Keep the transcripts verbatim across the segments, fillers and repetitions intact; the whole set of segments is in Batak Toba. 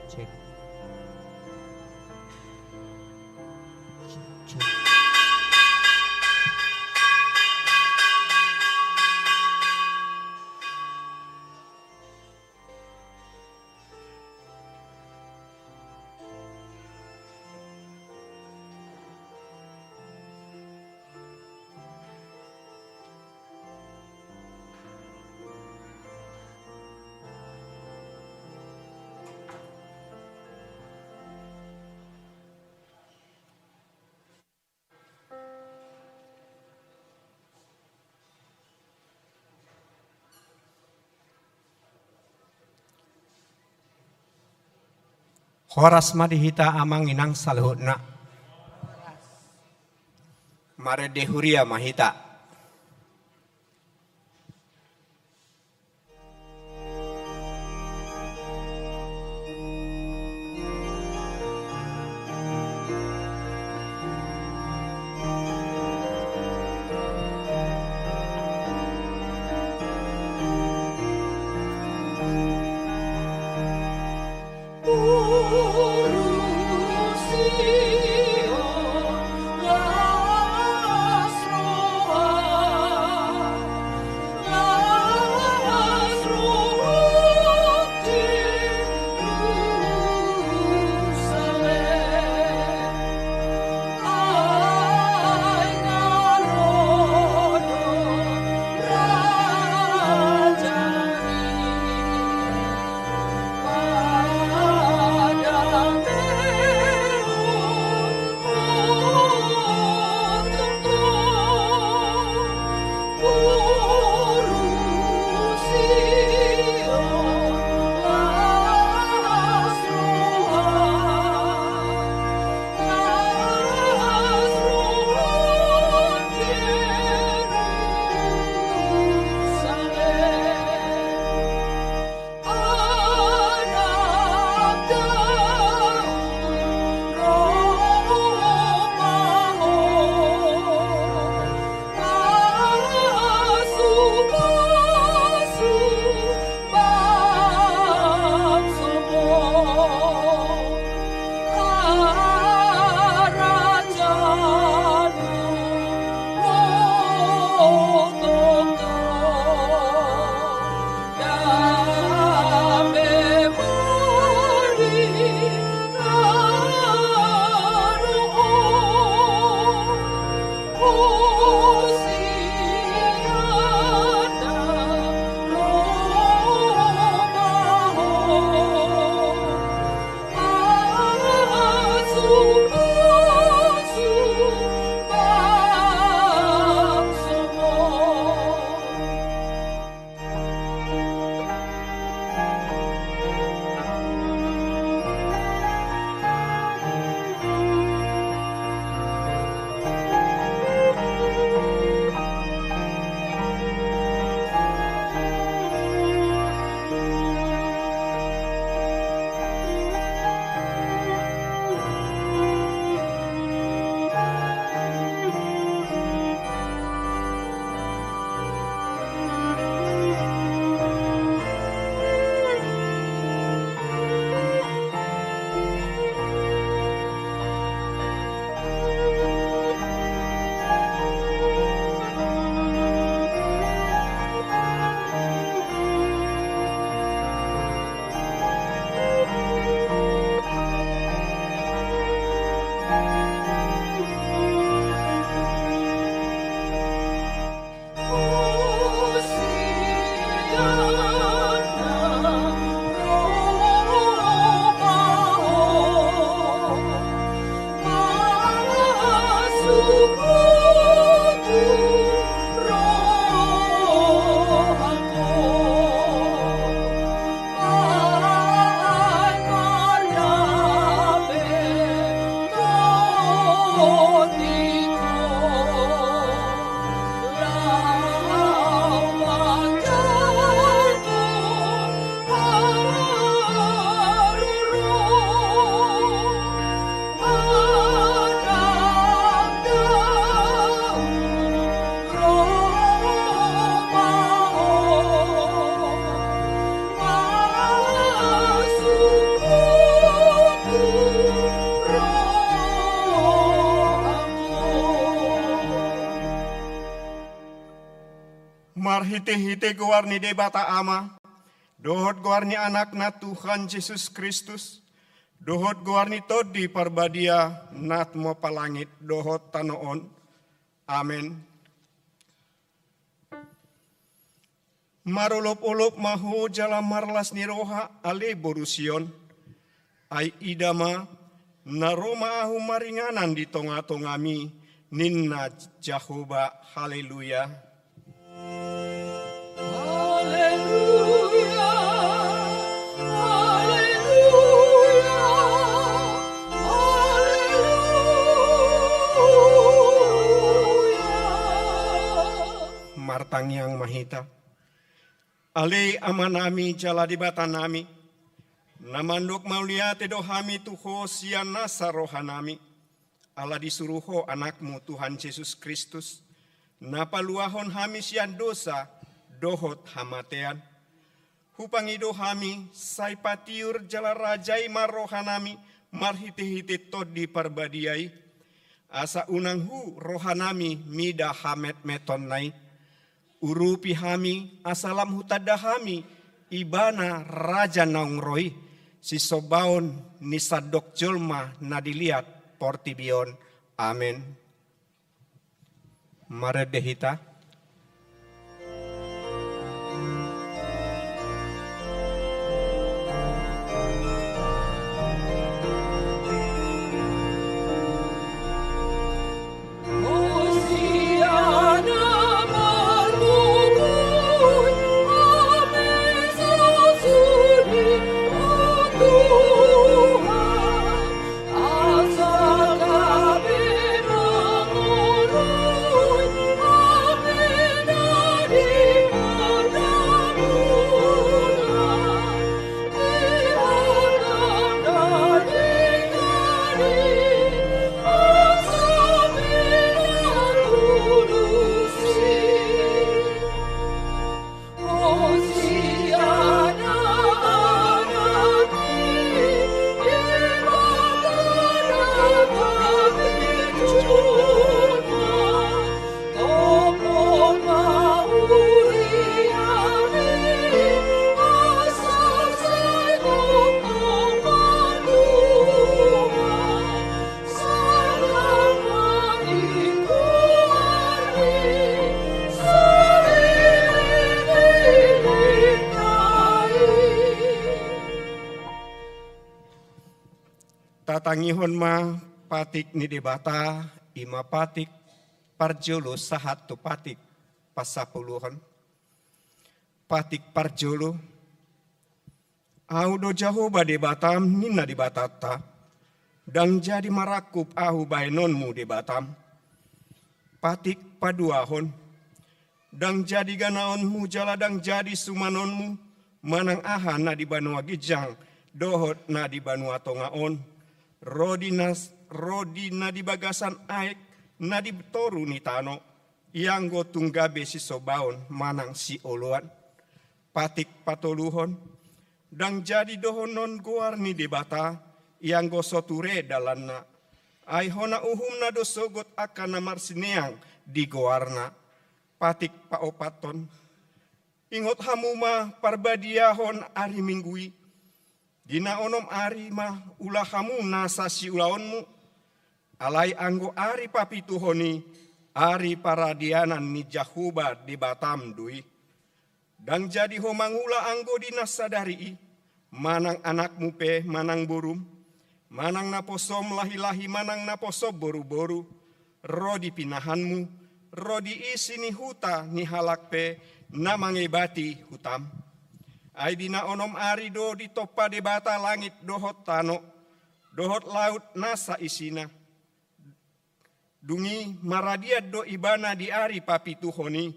Cek. Cek, cek. Horas ma di hita amang inang saluhutna. Marende huria ma hita. Marhite-hite goar ni Debata Ama, dohot goar ni Anakna Tuhan Jesus Kristus, dohot goar ni Tondi Parbadia, na tumompa langit dohot tano on. Amen. Marolop-olop ma ho jala marlas ni roha, ale boru Sion. Ai ida ma, na ro ma ahu maringanan di tonga-tongami, ninna Jahowa. Haleluya. Haleluya, haleluya, haleluya. Martangiang ma hita. Ale Amanami jala Debatanami, na mandok mauliate do hami tu Ho sian nasa rohanami, ala disuru Ho Anakmu Tuhan Jesus Kristus, na paluahon hami sian dosa dohot hamatean. Hupangido hami, sai patiur jala rajai ma rohanami marhite-hite Tondi Parbadia i, asa unang hu rohanami mida hametmetonna i. Urupi hami, asa lam hutanda hami Ibana Raja naung ro i, sisombaon ni sandok jolma na di liat portibi on. Amen. Marende hita. Tatangihon ma patik ni Debata, i ma patik parjolo sahat tu patik pasapuluhon. Patik parjolo. Ahu do Jahowa Debatam, ninna Debatanta, ndang jadi marangkup ahu baenonmu Debatam. Patik paduahon. Ndang jadi ganaonmu jala ndang jadi sumanonmu, manang aha na di banua ginjang dohot na di banua tonga on, ro di nas-, ro di na di bagasan aek na di toru ni tano, ianggo tung gabe sisombaon manang sioloan. Patik patoluhon. Ndang jadi dohonon goar ni Debata, ianggo so ture dalanna. Ai hona uhumna do sogot angka na marsineang di goarna. Patik paopathon. Ingot hamu ma parbadiahon ari Minggu i. Di na onom ari ma ula hamu nasa siulaonmu. Alai anggo ari papituhon i, ari paradianan ni Jahowa Debatam do i. Ndang jadi ho mangula anggo di na sadari i, manang anakmu pe manang borum, manang naposom lahilahi manang naposom boruboru, ro di pinahanmu, ro di isi ni huta ni halak pe na mangebati hutam. Ai di na onom ari do ditompa Debata langit dohot tano, dohot laut nasa isina. Dung i maradian do ibana di ari papituhon i,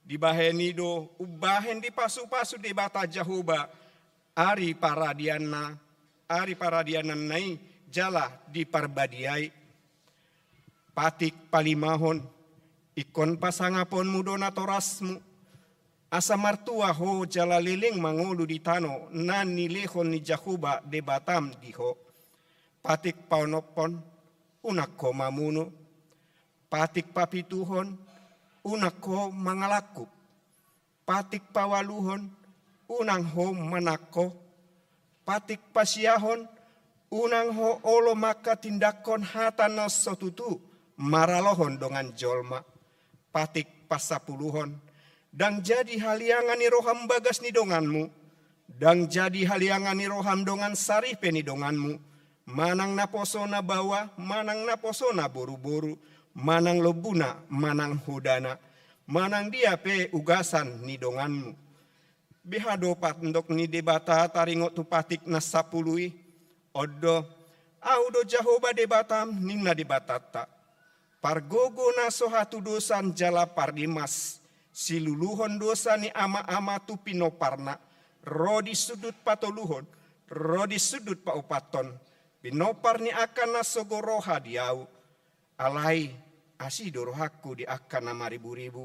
dibahen i do umbahen dipasupasu Debata Jahowa ari paradianna, ari paradiananna i jala diparbadiai. Patik palimahon. Ingkon pasangaponmu do natorasmu, asa martua ho jala leleng mangolu di tano na nilehon ni Jahowa Debatam di ho. Patik paonomhon. Unang ho mamunu. Patik papituhon. Unang ho mangalangkup. Patik paualuhon, unang ho manangko. Patik pasiahon, unang ho olo manghatindanghon hata na so tutu maralohon dongan jolma. Patik pasapuluhon, ndang jadi haliangan ni roham bagas ni donganmu, ndang jadi haliangan ni roham dongan saripe ni donganmu, manang naposona baoa, manang naposona boruboru, manang lombuna, manang hodana, manang dia pe ugasan ni donganmu. Beha do pandok ni Debata taringot tu patik na sapulu i? On do: Ahu do Jahowa Debatam, ninna Debatanta, pargogo na so hatudosan jala pardimas, siluluhon dosa ni amaama tu pinomparna, ro di sundut patoluhon, ro di sundut paopathon, pinompar ni angka na sogo roha di Ahu. Alai asi do rohangku di angka na mariburibu,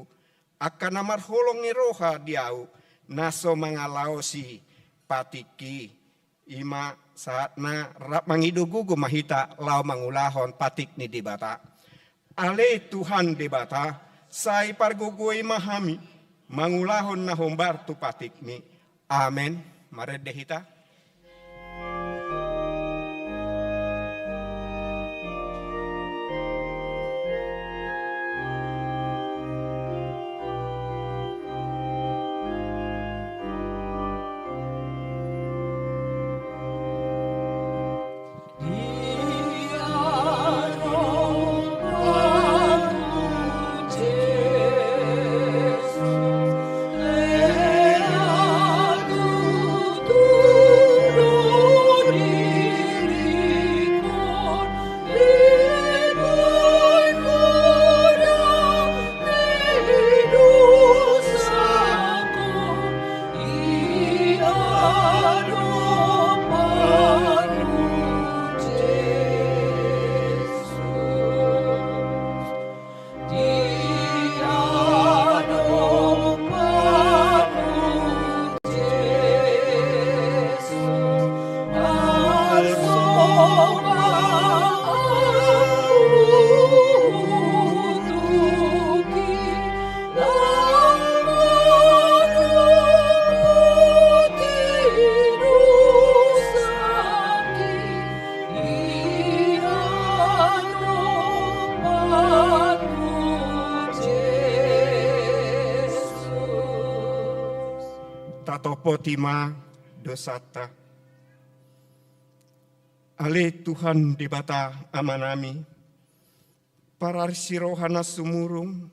angka na marholong ni roha di Ahu, na so mangalaosi patik i. I ma sahatna, rap mangido gogo ma hita laho mangulahon patik ni Debata. Ale Tuhan Debata, sai pargogoi ma hami mangulahon na hombar tu patikmi. Amen. Marende hita. Tatompoti ma dosanta. Ale Tuhan Debata Amanami, pararsi roha na sumurung,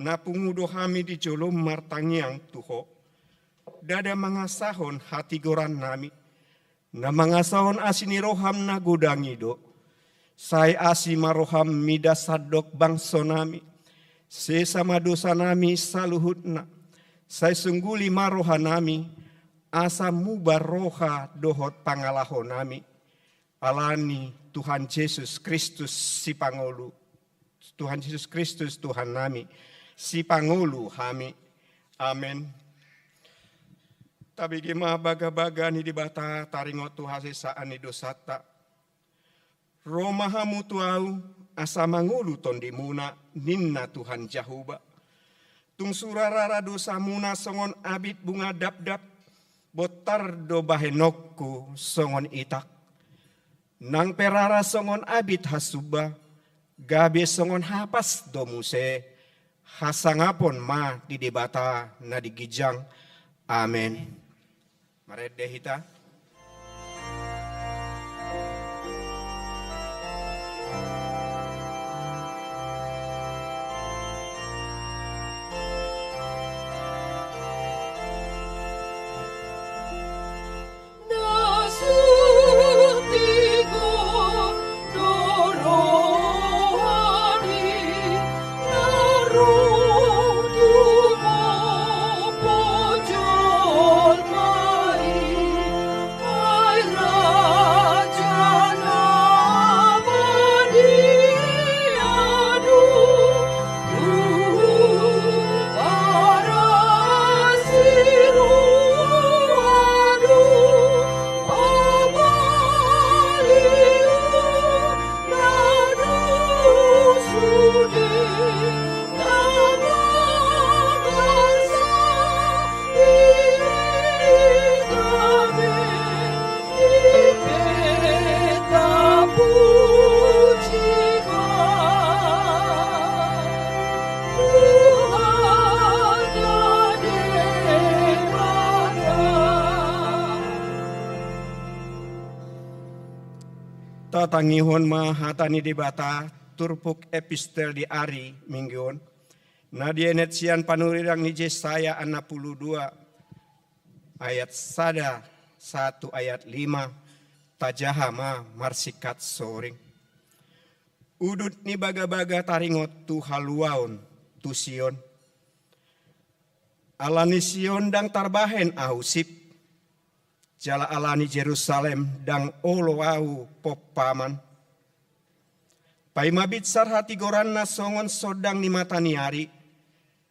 na pungu do hami di jolom martangiang tu Ho. Ndada mangasahon hatigorannami, na mangasahon asi ni roham na godang i do. Sai asi ma roham mida sandok bangsonami. Sesa ma dosanami saluhutna. Sai sungguli ma rohanami, asa muba roha dohot pangalahonami. Alani Tuhan Jesus Kristus sipangolu, Tuhan Jesus Kristus Tuhannami, sipangolu hami. Amen. Tabege ma bagabaga ni Debata taringot tu hasesaan ni dosanta. Ro ma hamu tu Ahu, asa mangolu tondimuna, ninna Tuhan Jahowa. Tung sura rara dosamuna songon abit bunga dapdap, bontar do bahenonku songon itak. Nang pe rara songon abit hasumba, gabe songon hapas do muse, hasangapon ma di Debata na di ginjang. Amen. Marende hita. Tangihon ma hata ni Debata, turpuk epistel di ari Minggu on, na dienet sian panurirang ni Jesaya anam pulu dua, ayat sada sahat tu ayat lima. Tajaha ma marsingkat soring. Udut ni bagabaga taringot tu haluaon tu Sion. Ala ni Sion ndang tarbahen ahu sip, jala ala ni Jerusalem ndang olo ahu pompaman. Paima binsar hatigoranna songon sondang ni mata ni ari,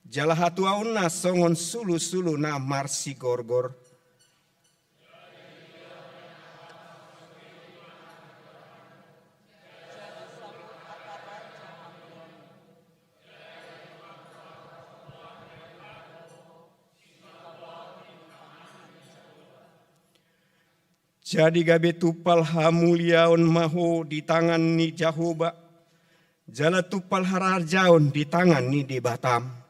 jala hatuaonna songon sulusulu na marsigorgor. Jadi gabe tumpal hamuliaon ma ho di tangan ni Jahowa, jala tumpal harajaon di tangan ni Debatam.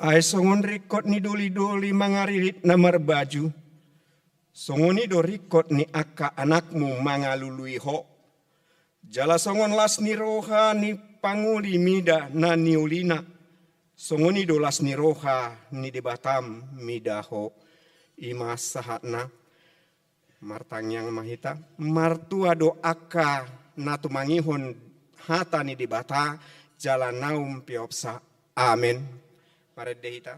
Ai songon ringkot ni dolidoli mangaririt na marbaju, songon i do ringkot ni angka anakmu mangalului ho. Jala songon las ni roha ni pangoli mida na niolina, songon i do las ni roha ni Debatam mida ho. I ma sahatna. Martangiang ma hita. Martua do angka na tumangihon hata ni Debata jala naung peopsa. Amen. Marende hita.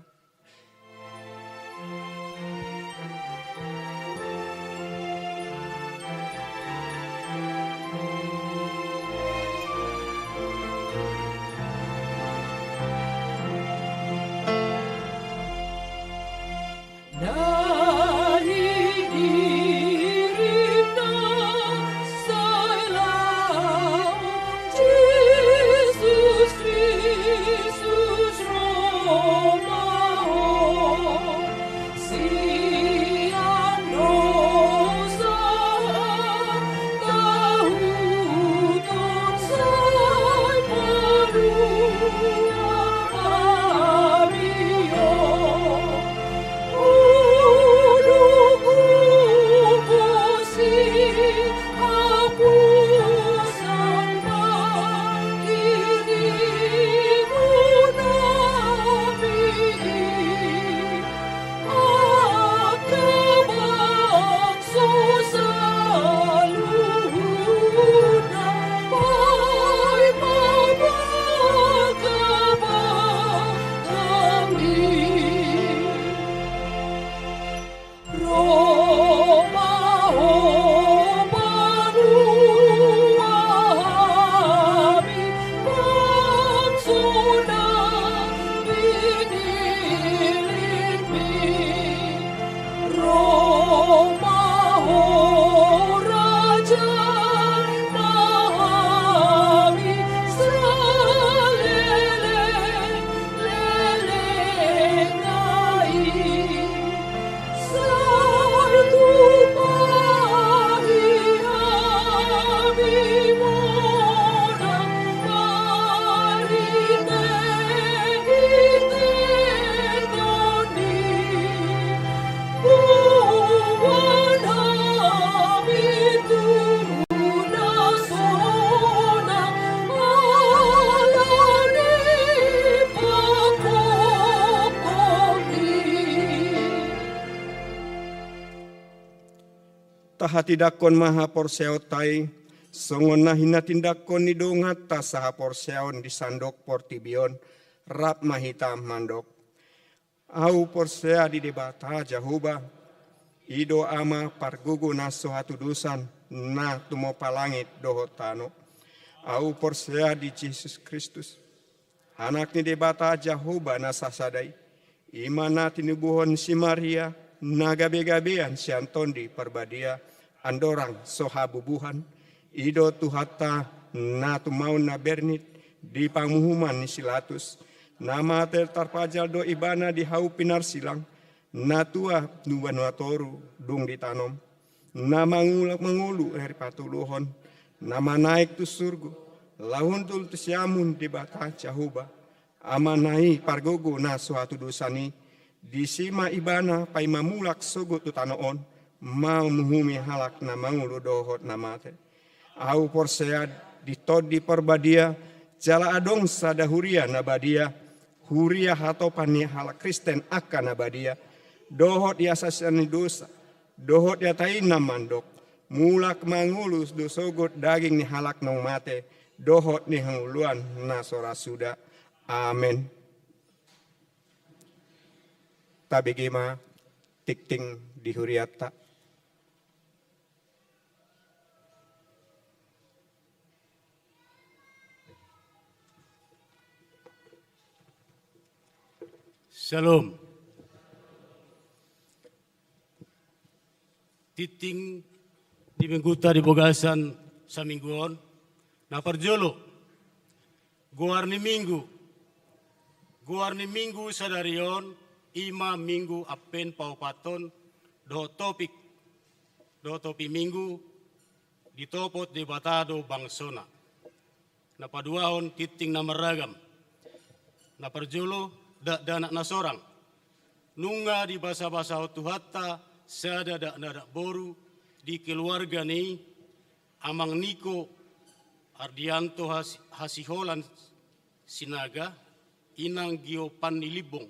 Tahatindangkon ma haporseaonta i, songon na hinatindangkon ni donganta sahaporseaon di sandok portibi on, rap ma hita mandok. Ahu porsea di Debata Jahowa, i do Ama pargogo na so hatudosan, na tumompa langit dohot tano. Ahu porsea di Jesus Kristus, Anak ni Debata Jahowa na sasada i, i ma na tinubuhon si Maria, na gabegabean sian Tondi Parbadia, andorang so habubuhan. I do Tuhanta na tumaon na bernit di panguhuman ni si Latus, Na mate tarpajal do ibana di hau pinarsilang, na tuat tu banua toru dung ditanom, na mangulak mangolu hepatuluhon, na manaek tu surgo, laho hundul tu siamun Debata Jahowa, Amana i pargogo na so hatudosan i, disi ma ibana paima mulak sogot tu tano on, mamuhumi halak na mangolu dohot na mate. Ahu porsea di Tondi Parbadia, jala adong sada huria na badia, huria hatopan ni halak Kristen angka na badia, dohot iasasi ni dosa, dohot i hata i na mandok, mulak mangolu do sogot daging ni halak naung mate, dohot ni hangoluan na so ra suda. Amen. Tabege ma tingting di hurianta. Syalom. Tingting di minggunta di bagasan saminggu on. Na parjolo, goar ni minggu. Goar ni minggu sadari on, i ma minggu Advent paopathon, dohot topik, dohot topi minggu, ditopot Debata do bangsona. Na paduahon, tingting na marragam. Na parjolo, dakdanak na sorang. Nunga dibasabasahon Tuhanta sada dakdanak boru di keluarga ni Amang Niko Ardianto Has-, Hasiholan Sinaga, Inang Gio Panni Limbong,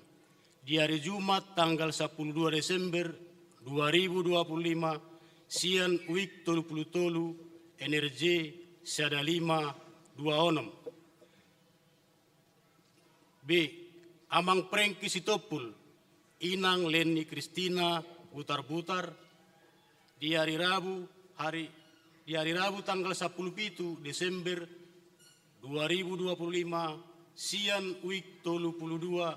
di ari Jumat tanggal sampulu dua Desember dua ribu dua puluh lima, sian wijk tolu pulu tolu, N R J sada lima dua onom. B. Amang Prengki Sitompul, Inang Leni Kristina Butarbutar, di ari Rabu, hari, di ari Rabu tanggal sampulu pitu Desember dua ribu dua puluh lima, sian wijk tolu pulu dua,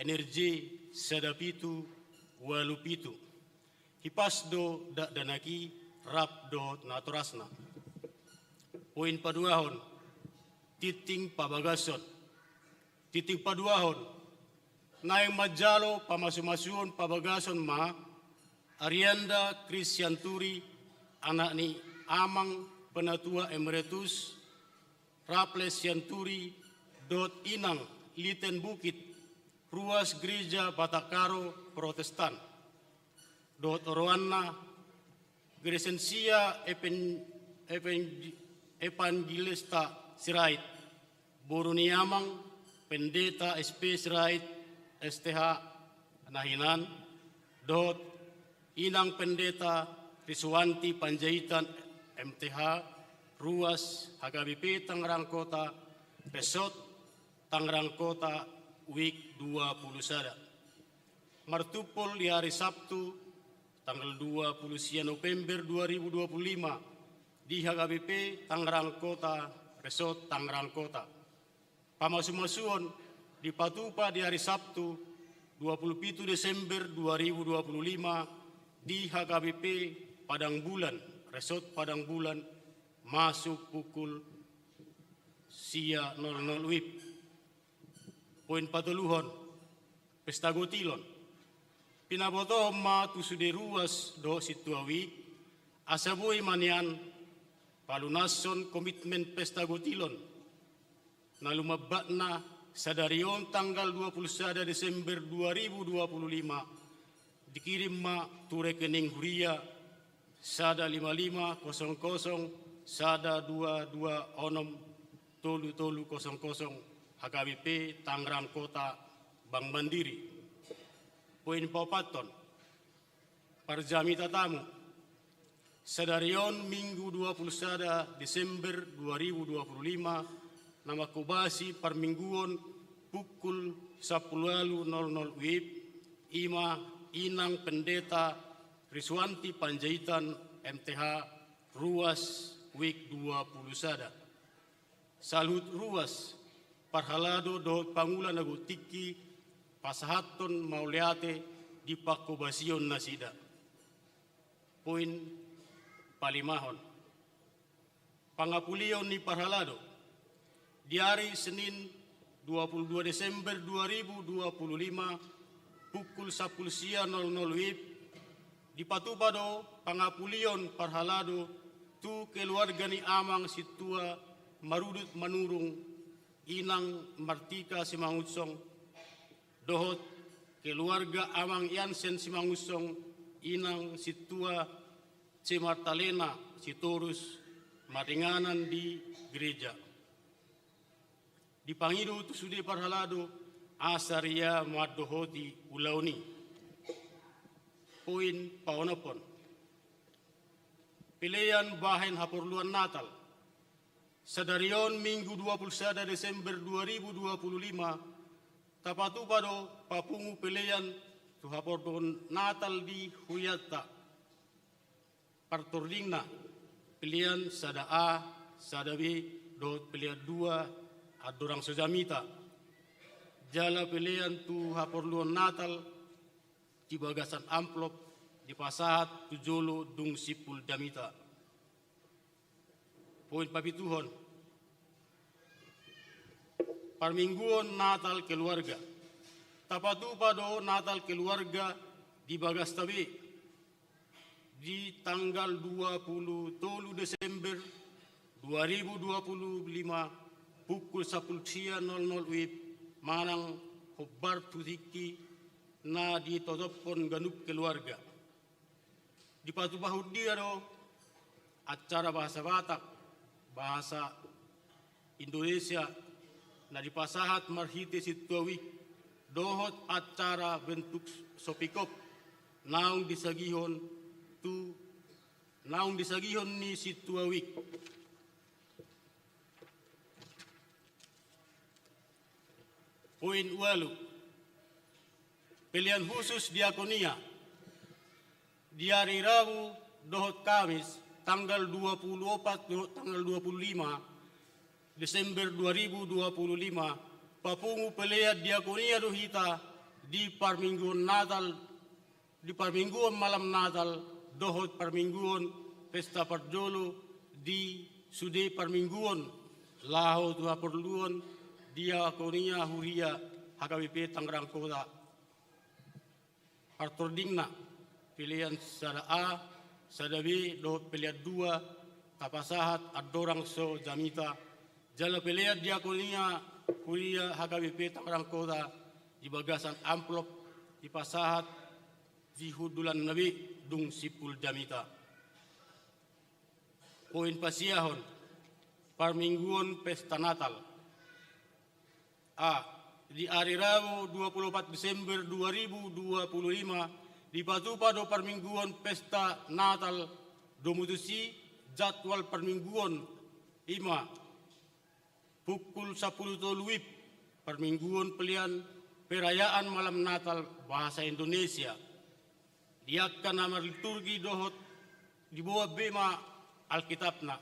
N R J sada pitu ualu pitu. Hipas do dakdanak i rap dohot natorasna. Poin paduahon, tingting pabagason. Tingting paduahon, naeng manjalo pamasumasuon pabagason ma Arianda Chris Sianturi, anak ni Amang Penatua Emeritus Raffles Sianturi, dohot Inang Liten Bukit, ruas Gereja Batak Karo Protestan, dohot oroanna Crescencia Epen-, Epen-, Evangelista Sirait, boru ni Amang Pendeta S P Sirait, S T H, na hinan, dohot Inang Pendeta Risuanti Panjaitan, M T H, ruas H K B P Tangerang Kota, Resort Tangerang Kota, wijk dua pulu sada. Martumpol di ari Sabtu, tanggal dua pulu sia November dua ribu dua puluh lima, di H K B P Tangerang Kota, Resort Tangerang Kota. Pamasumasuon dipatupa di ari Sabtu, dua pulu pitu Desember dua ribu dua puluh lima, di H K B P Padang Bulan, Resort Padang Bulan, masuk pukul sia nol nol wib. Poin patoluhon, pesta gotilon. Pinabotohon ma tu sude ruas dohot sintua wijk, asa boi ma nian palunashon komitmen pesta gotilon na lumambatna sadari on tanggal dua puluh sada Desember dua ribu dua puluh lima, dikirim ma tu rekening huria sada lima lima kosong kosong sada dua dua onom tolu tolu kosong kosong, H K B P Tangerang Kota, Bank Mandiri. Poin paopathon, parjamita tamu. Sadari on Minggu dua puluh sada Desember dua ribu dua puluh lima, na mangkobasi parmingguon pukul sampulu ualu nol nol wib, i ma Inang Pendeta Risuanti Panjaitan, M T H, ruas, wijk dua puluh sada. Saluhut ruas, parhalado dohot pangula na gok tingki, pasahathon mauliate di pangkobasion nasida. Poin palimahon, pangapulion ni parhalado. Di ari Senin dua puluh dua Desember dua ribu dua puluh lima, pukul sampulu sia nol nol wib, dipatupa do pangapulion parhalado tu keluarga ni Amang Sintua Marudut Manurung, Inang Martika Simangunsong, dohot keluarga Amang Yansen Simangunsong, Inang Sintua Simartalena Sitorus, maringanan di gereja. Dipangido tu sude parhalado asa ria mandohoti ulaon i. Poin paonomhon. Pelean bahen haporluan Natal. Sadari on Minggu dua puluh sada Desember dua ribu dua puluh lima, tapatupa do papungu pelean tu haporluan Natal di hurianta. Partordingna, pelean sada A, sada B, dohot pelean dua, andorang so jamita. Jala pelean tu haporluan Natal di bagasan amplop dipasahat tu jolo dung simpul jamita. Poin papituhon. Parmingguon Natal keluarga. Tapatupa do Natal keluarga di bagasta be. Di tanggal dua puluh tolu Desember dua ribu dua puluh lima, pukul sampulu sia nol nol wib, manang hombar tu tingki na ditotophon ganup keluarga. Dipatupa huria do acara bahasa Batak, bahasa Indonesia, na dipasahat marhite sintua wijk, dohot acara bentuk sopikop, naung disagihon tu, naung disagihon ni sintua wijk. Poin ualu. Pelean khusus diakonia. Di ari Rabu dohot Kamis, tanggal dua puluh opat dohot tanggal dua puluh lima Desember dua ribu dua puluh lima, papungu pelean diakonia do hita di parmingguon Natal, di parmingguon malam Natal, dohot parmingguon pesta parjolo di sude parmingguon, laho tu haporluan diakonia huria H K B P Tangerang Kota. Partordingna, pelean sada A, sada B, dohot pelean dua, tapasahat andorang so jamita, jala pelean diakonia huria H K B P Tangerang Kota, di bagasan amplop, dipasahat di hundulanna be dung simpul jamita. Poin pasiahon, parmingguon pesta Natal. A. Di ari Rabu dua puluh opat Desember dua ribu dua puluh lima, dipatupa do parmingguon pesta Natal, domu tusi jadwal parmingguon, ima, pukul sampulu tolu wib, parmingguon pelean perayaan malam Natal bahasa Indonesia. Di angka na marliturgi dohot diboan be ma Alkitabna.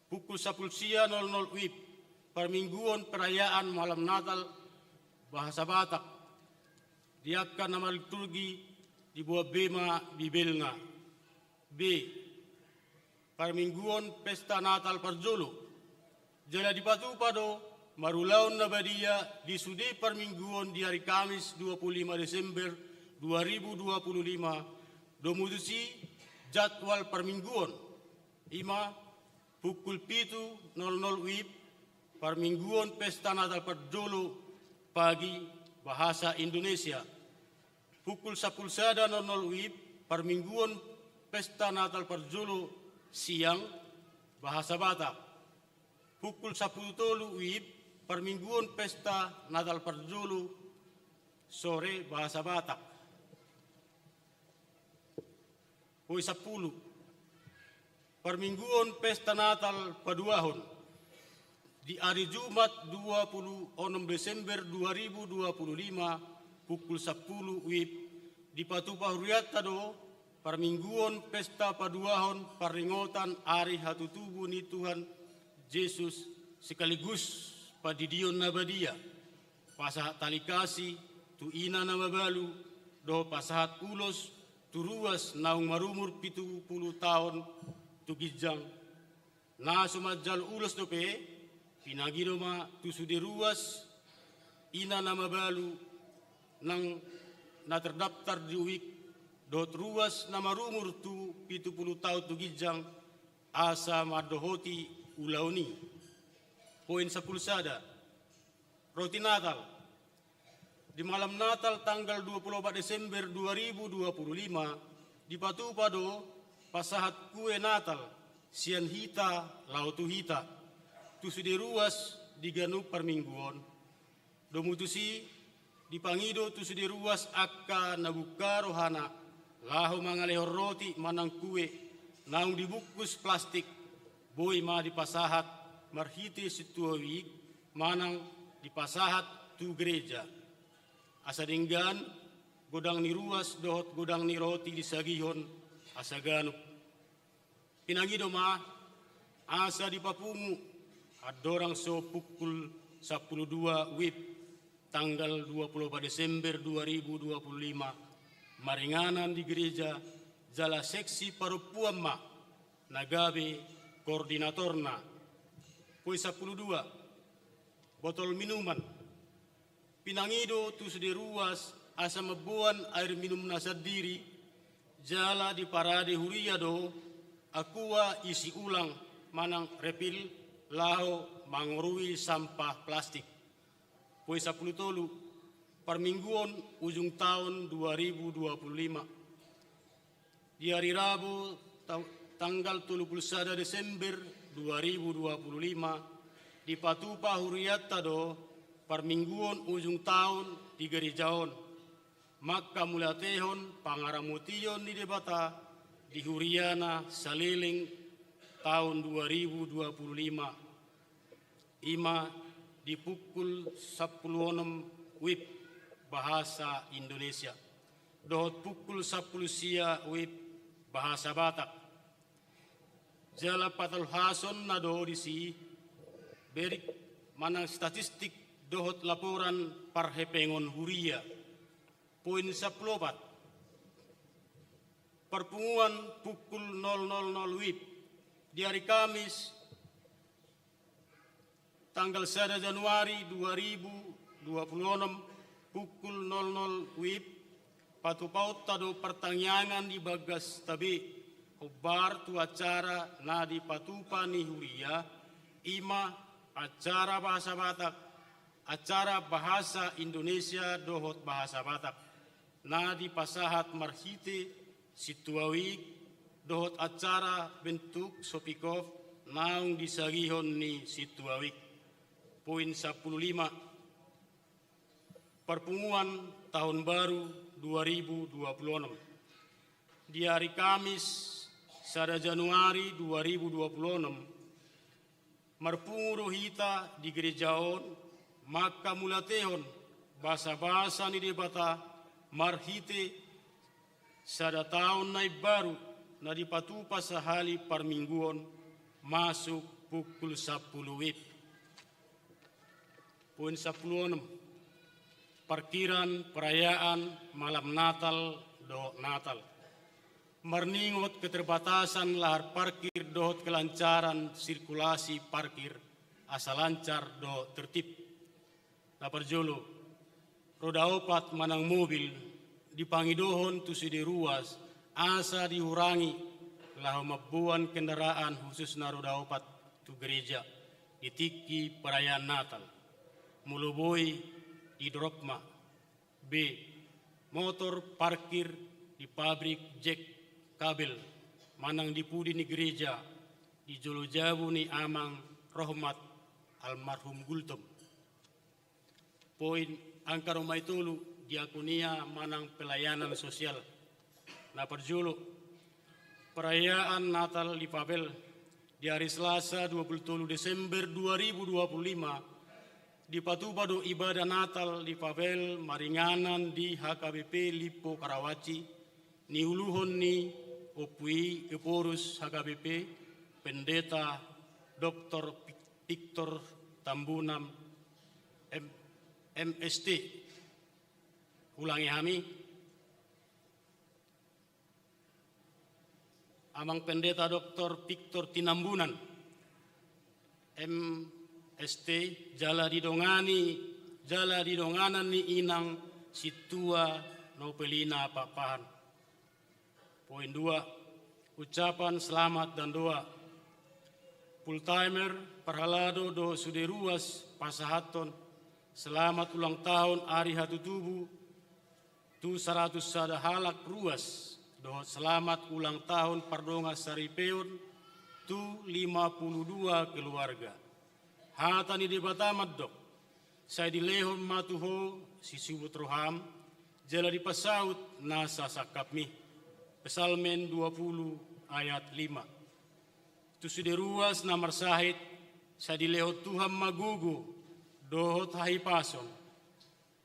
Pukul sampulu sia nol nol wib, parmingguon perayaan malam Natal bahasa Batak. Di angka na marliturgi diboan be ma Bibelna. B. Parmingguon pesta Natal parjolo. Jala dipatupa do marulaon na badia di sude parmingguon di ari Kamis dua puluh lima Desember dua ribu dua puluh lima, domu tusi jadwal parmingguon. Ima, pukul pitu nol nol wib, parmingguon pesta Natal parjolo pagi bahasa Indonesia. Pukul sampulu sada nol nol wib, parmingguon pesta Natal parjolo siang bahasa Batak. Pukul sampulu tolu wib, parmingguon pesta Natal parjolo sore bahasa Batak. Poin sampulu. Parmingguon pesta Natal paduahon. Di ari Jumat dua puluh onom Desember dua ribu dua puluh lima, pukul sampulu wib, dipatupa hurianta do parmingguon pesta paduahon parningotan ari hatutubu ni Tuhan Jesus sekaligus pandidion na badia. Pasahat tali kasih tu ina na mabalu, dohot pasahat ulos tu ruas naung marumur pitu pulu taon tu ginjang. Na so manjalo ulos dope, Pinangido ma tu sude ruas ina na mabalu nang na terdaftar di uik dohot ruas na marumur tu pitu pulu taon tu ginjang asa mandohoti ulaon i. Poin sampulu sada. Roti Natal. Di malam Natal tanggal dua pulu opat Desember dua ribu dua pulu lima, dipatupa do pasahat kue Natal sian hita laho tu hita, tu sude ruas di ganup parminggu on. Domu tusi, dipangido tu sude ruas angka na bungka rohana laho mangalehon roti manang kue naung dibungkus plastik, boi ma dipasahat marhite sintua uik manang dipasahat tu gereja. Asa denggan godang ni ruas dohot godang ni roti disagihon asa ganup. Pinangido ma asa dipapungu andorang so pukul sampulu dua wib tanggal dua pulu opat Desember dua ribu dua pulu lima, maringanan di gereja jala seksi parompuan ma na gabe koordinatorna. Poin sampulu dua. Botol minuman. Pinangido tu sude ruas asa mamboan air minumna sandiri, jala diparade huria do aqua isi ulang manang refill laho mangorui sampah plastik. Poin sampulu tolu. Parmingguon ujung taon dua ribu dua pulu lima. Di ari Rabu, ta-, tanggal tolu pulu sada Desember dua ribu dua pulu lima, dipatupa hurianta do parmingguon ujung taon di gereja on, mangkamauliatehon pangaramotion ni Debata di huriana saleleng taon dua ribu dua pulu lima, i ma di pukul sampulu onom wib bahasa Indonesia dohot pukul sampulu sia wib bahasa Batak. Jala patalhasonna do disi berik manang statistik dohot laporan parhepengon huria. Poin sampulu opat. Parpunguan pukul nol nol nol wib. Di ari Kamis tanggal sada Januari dua ribu dua puluh enam pukul nol nol wib, patupaonta do partangiangan di bagas tabe hombar tu acara na dipatupa ni huria, i ma acara bahasa Batak, acara bahasa Indonesia dohot bahasa Batak na dipasahat marhite sintua uik dohot acara bentuk sopikof naung disagihon ni sintua uik. Poin sampulu lima. Parpunguan tahun baru dua ribu dua puluh enam. Di ari Kamis sada Januari dua ribu dua puluh enam, marpungu do hita di gereja on mangkamauliatehon basabasa ni Debata marhite sada taon na imbaru na dipatupa sahali parmingguon masuk pukul sampulu wib. Poin sampulu onom. Parkiran perayaan malam Natal dohot Natal. Marningot keterbatasan lahar parkir dohot kelancaran sirkulasi parkir asa lancar dohot tertib. Na parjolo, roda opat manang mobil dipangidohon tu sude ruas asa dihurangi laho mamboan kendaraan khususna roda opat tu gereja di tingki perayaan Natal. Molo boi didorop ma. B. Motor parkir di pabrik jek kabel manang di pudi ni gereja di jolo jabu ni Amang Rohmat almarhum Gultom. Poin angka roma i tolu, diakonia manang pelayanan sosial. Na parjolo, perayaan Natal di Papel. Di ari Selasa dua puluh tolu Desember dua ribu dua puluh lima, dipatupa do ibadah Natal di Papel maringanan di H K B P Limpo Karawaci, niuluhon ni Ompu i Ephorus H K B P, Pendeta Doktor Victor Tambunan, M-, M S T. Ulangi hami. Amang Pendeta Doktor Victor Tinambunan, M-, S T, jala didongani, jala didonganan ni inang sintua Nopelina Pakpahan. Poin dua, ucapan selamat dan doa. Full timer, parhalado dohot sude ruas pasahathon selamat ulang tahun ari hatutubu tu saratus sada halak ruas, dohot selamat ulang tahun pardongan saripeon tu lima puluh dua keluarga. Hata ni Debata mandok, sai dilehon ma tu ho sisubut roham, jala dipasaut nasa sangkapmi. Psalmen dua puluh ayat lima. Tu sude ruas na marsahit, sai dilehon Tuhan ma gogo dohot hahipason.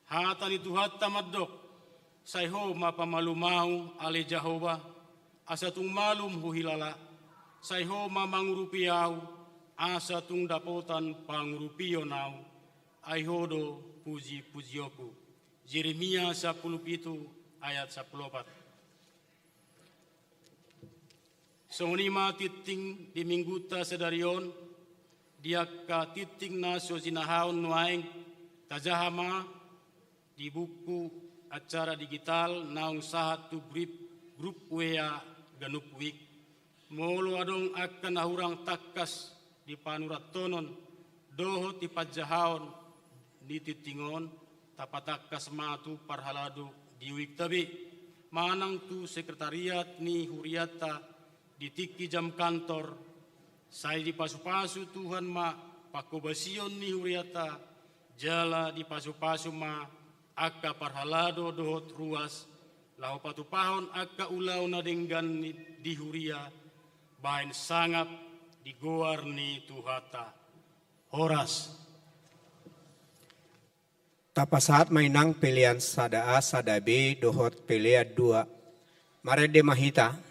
Hata ni Tuhanta mandok, sai ho ma pamalum ahu ale Jahowa, asa tung malum huhilala, sai ho ma mangurupi ahu, asa tung dapotan pangurupion ahu, ai ho do puji-pujionku. Jeremia sampulu pitu ayat sampulu opat. Songon i ma tingting di minggunta sadari on, di angka tingting na so jinahahon nuaeng, tajaha ma di buku acara digital naung sahat tu grup, grup W A ganup wijk. Molo adong angka na hurang tangkas di panurathonon dohot di panjahaon ni tingting on, tapatangkas ma tu parhalado di wijk ta be, manang tu sekretariat ni hurianta di tingki jam kantor, sai dipasupasu Tuhan ma panghobasion ni hurianta, jala dipasupasu ma angka parhalado dohot ruas, laho patupahon angka ulaon na denggan ni, di huria, bahen sangap di goar ni Tuhanta. Horas. Tapasahat ma inang pelean sada A, sada B, dohot pelean dua. Marende ma hita.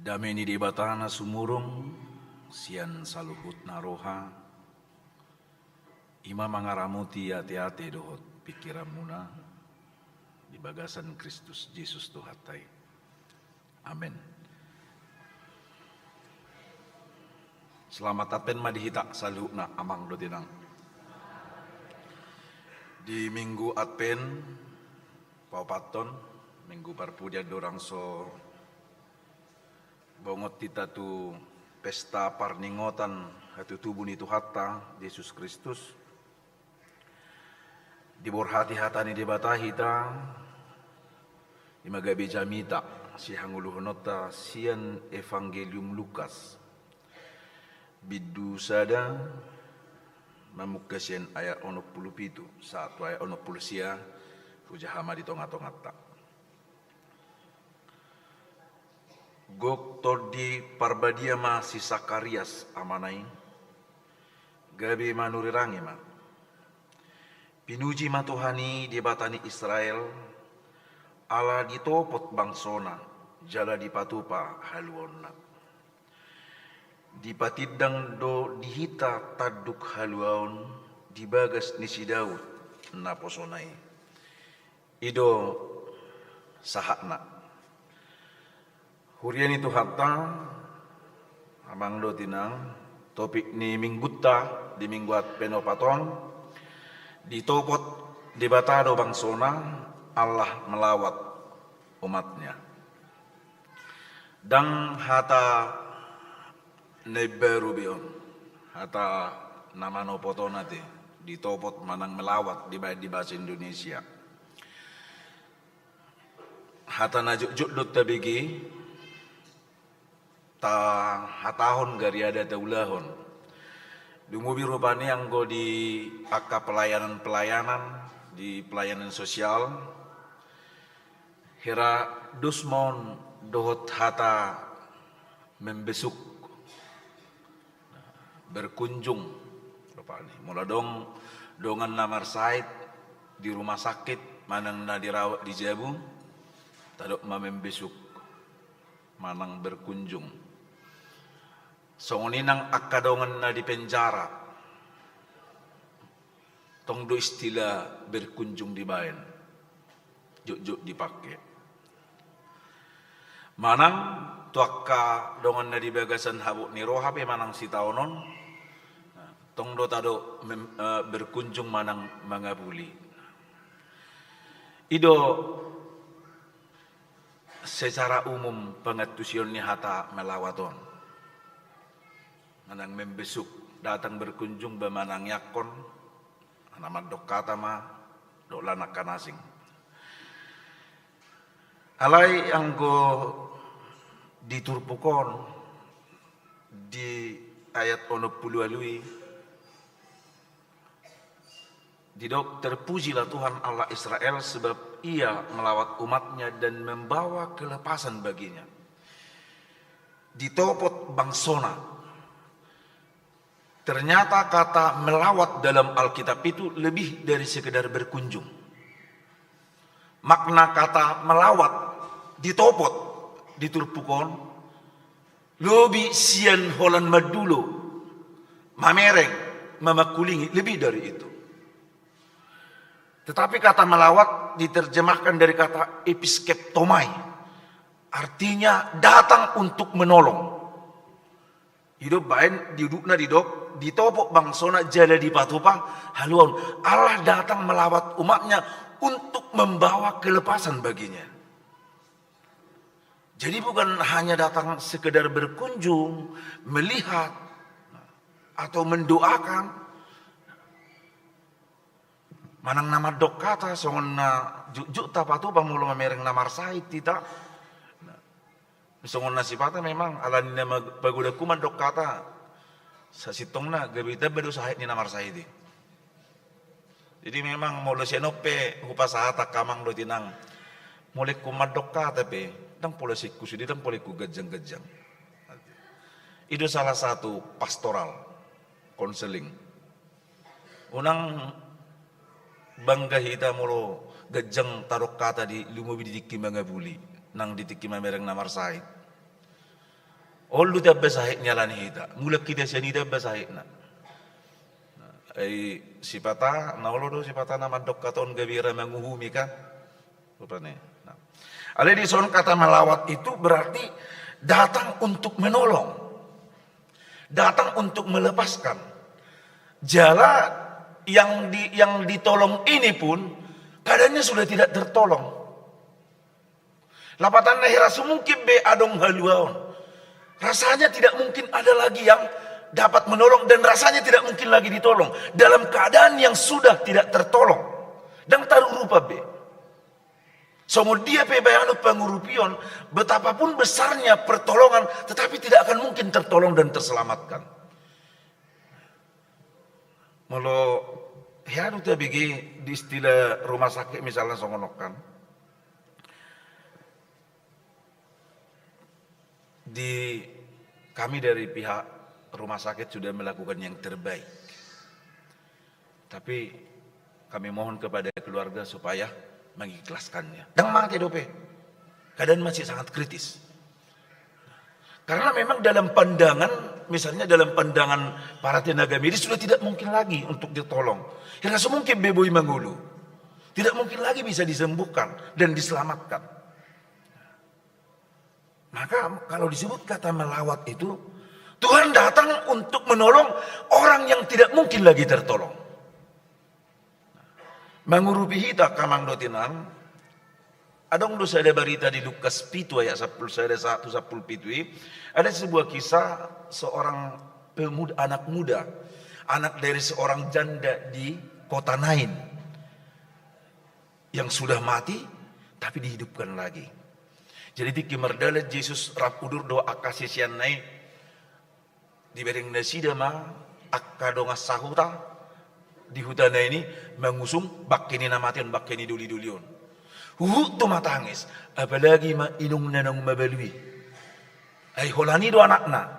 Dame ni Debata na sumurung sian saluhutna roha, i ma mangaramoti ateate dohot pingkiranmuna di bagasan Kristus Jesus Tuhanta i. Amen. Selamat Advent ma di hita saluhutna, amang dohot inang. Di Minggu Advent paopathon, Minggu Parpudi, andorang so bongot hita tu pesta parningotan hatutubu ni Tuhanta Jesus Kristus, diborhati hata ni Debata hita, i ma gabe jamita sihangoluhononta sian Evangelium Lukas, bindu sada, mamungka sian ayat onom pulu pitu sahat tu ayat onom pulu sia. Hujaha ma di tongatonganta. Gok Tondi Parbadia ma si Sakarias amana i, gabe manurirangi ma. Pinuji ma Tuhan i, Debata ni Israel, ala ditopot bangsona jala dipatupa haluaonna. Dipatindang do di hita tanduk haluaon di bagas ni si Daud naposona i. I do sahatna. Huria ni Tuhanta, amang dohot inang, topik ni Minggunta di Minggu Advent paopathon, ditopot Debata do bangsona, Allah melawat umatnya. Ndang hata na imbaru be on, hata na manopot on ate, ditopot manang melawat dibaen di bahasa Indonesia. Hata na jotjot do tabege, tahatahon gari ada taulahon. Lumobi rupani anggo di angka pelayanan-pelayanan, di pelayanan sosial, hira dos ma on dohot hata membesuk, berkunjung. Rupani molo adong dongan na marsahit di rumah sakit manang na dirawat di jabu, tadok ma membesuk manang berkunjung. Songon i nang angka dongan na di penjara, tong do istilah berkunjung dibaen, jotjot dipake. Manang tu angka dongan na di bagasan habot ni roha pe manang sitaonon, tong do tadok mem-, eh, berkunjung manang mangapuli. I do secara umum pangantusion ni hata melawat on. Manang membesuk, datang berkunjung, ba manangiangkon, na mandok hata ma, dohot lan angka na asing. Alai anggo di turpuk on, di ayat onom pulu ualu i, didok, "Terpujilah Tuhan Allah Israel, sebab Ia melawat umat-Nya dan membawa kelepasan baginya." Ditopot bangsona. Ternyata kata melawat dalam Alkitab itu lebih dari sekedar berkunjung. Makna kata melawat, ditopot, di turpuk on, lobi sian holan mandulo, mamereng, mamangkulingi, lebih dari itu. Tetapi kata melawat diterjemahkan dari kata episkeptomai, artinya datang untuk menolong. I do baen di udutna didok, ditopot bangsona jala dipatupa haluaon. Allah datang melawat umat-Nya untuk membawa kelepasan baginya. Jadi bukan hanya datang sekedar berkunjung, melihat, atau mendoakan. Manang na mandok hata, songon na jotjot tapatupa molo mamereng na marsahit hita. Songon na sipata memang, alani na mag-, pagodangku mandok hata, sasintongna gabe tamba do sahit ni na marsahit i. Jadi memang molo sian on pe hupasahat angka amang dohot inang, molo ingkon mandok hata pe, ndang pola singku sude, ndang pola ingkon ganjang-ganjang. I do salah satu pastoral, konseling. Unang bangga hita molo ganjang tadok hata di, lumobi di tingki mangapuli, nang di tingki mamereng na marsahit. Olo do tamba sahit ni ala ni hita. Mulak hita sian i tamba sahitna. Ai sipata, na olo do sipata na mandok hata on gabe ra manguhumi kan. Rupani. Nah. Alai dison kata melawat itu berarti datang untuk menolong. Datang untuk melepaskan. Jala yang di, yang ditolong ini pun keadaannya sudah tidak tertolong. Lapatanna hira sumungkin be adong haluaon. Rasanya tidak mungkin ada lagi yang dapat menolong dan rasanya tidak mungkin lagi ditolong. Dalam keadaan yang sudah tidak tertolong. Ndang tarurupa be. Songon dia pe bayanon pangurupion, betapapun besarnya pertolongan, tetapi tidak akan mungkin tertolong dan terselamatkan. Molo hea do tabege di istilah rumah sakit misalnya songon on kan. Di, kami dari pihak rumah sakit sudah melakukan yang terbaik. Tapi kami mohon kepada keluarga supaya mengikhlaskannya. Ndang mate dope. Keadaan masih sangat kritis. Karena memang dalam pandangan, misalnya dalam pandangan para tenaga medis sudah tidak mungkin lagi untuk ditolong. Hira sumungkin be boi mangolu. Tidak mungkin lagi bisa disembuhkan dan diselamatkan. Maka kalau disebut kata melawat itu, Tuhan datang untuk menolong orang yang tidak mungkin lagi tertolong. Mangurupi hita, angka amang dohot inang, adong do sada barita di Lukas pitu ayat sampulu sada sahat tu sampulu pitu i, ada sebuah kisah seorang pemuda, anak muda, anak dari seorang janda di kota Nain yang sudah mati, tapi dihidupkan lagi. Jadi tingki mardalan Jesus rap udur dohot angka siseanna i, dibereng nasida ma angka dongan sahuta di hutana i mangusung bangke ni na mate on, bangke ni doli-doli on. Huhut tu matangis, apalagi ma inongna naung mabalu i. Ai holan i do anakna,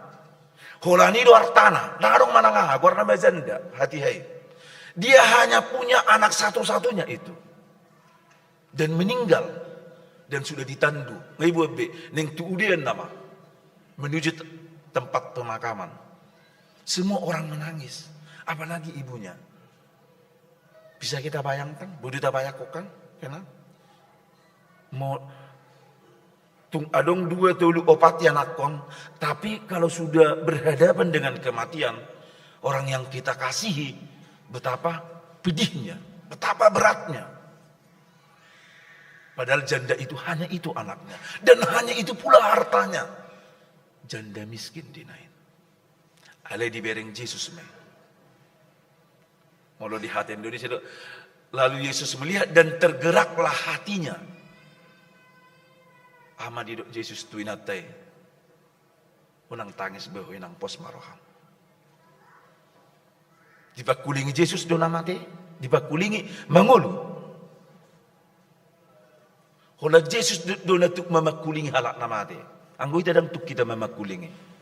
holan i do artana, ndang adong manang aha, goarna ma janda, hatiha i. Dia hanya punya anak satu-satunya itu. Dan meninggal. Dan sudah ditandu. Nga iboan be, naeng tu udean nama. Menuju te-, tempat pemakaman. Semua orang menangis. Apalagi ibunya. Bisa kita bayangkan, boi do tabayangkon kan? Kena? Mo-, tung adong dua, tolu, opat ianakkon, tapi kalau sudah berhadapan dengan kematian, orang yang kita kasihi, betapa pedihnya, betapa beratnya. Padahal janda itu hanya itu anaknya, dan hanya itu pula hartanya. Janda miskin di Nain. Alai dibereng Jesus ma i. Molo di hata Indonesia do, lalu Yesus melihat dan tergeraklah hatinya. Aha ma didok Jesus tu inanta i? Unang tangis be ho inang, pos ma roham. Dipangkulingi Jesus do na mate, dipangkulingi mangolu. Holan Jesus do, do na tuk mamangkulingi halak na mate. Anggo hita ndang tuk hita mamangkulingi.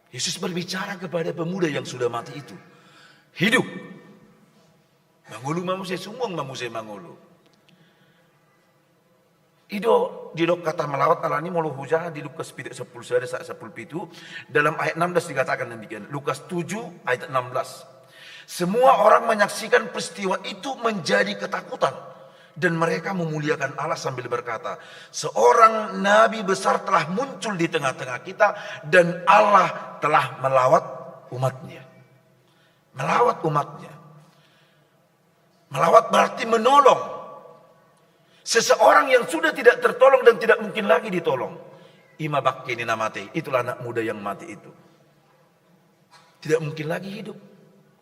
Yesus berbicara kepada pemuda yang sudah mati itu. Hidup. Mangolu ma muse, sumuang ma muse mangolu. I do didok kata melawat, alani molo hujaha di Lukas pitu sampulu sada sahat sampulu pitu, dalam ayat enam belas dikatakan demikian. Lukas tujuh ayat enam belas. Semua orang menyaksikan peristiwa itu menjadi ketakutan, dan mereka memuliakan Allah sambil berkata, "Seorang nabi besar telah muncul di tengah-tengah kita, dan Allah telah melawat umat-Nya." Melawat umat-Nya. Melawat berarti menolong. Seseorang yang sudah tidak tertolong dan tidak mungkin lagi ditolong. I ma bangke ni na mate, itulah anak muda yang mati itu. Tidak mungkin lagi hidup.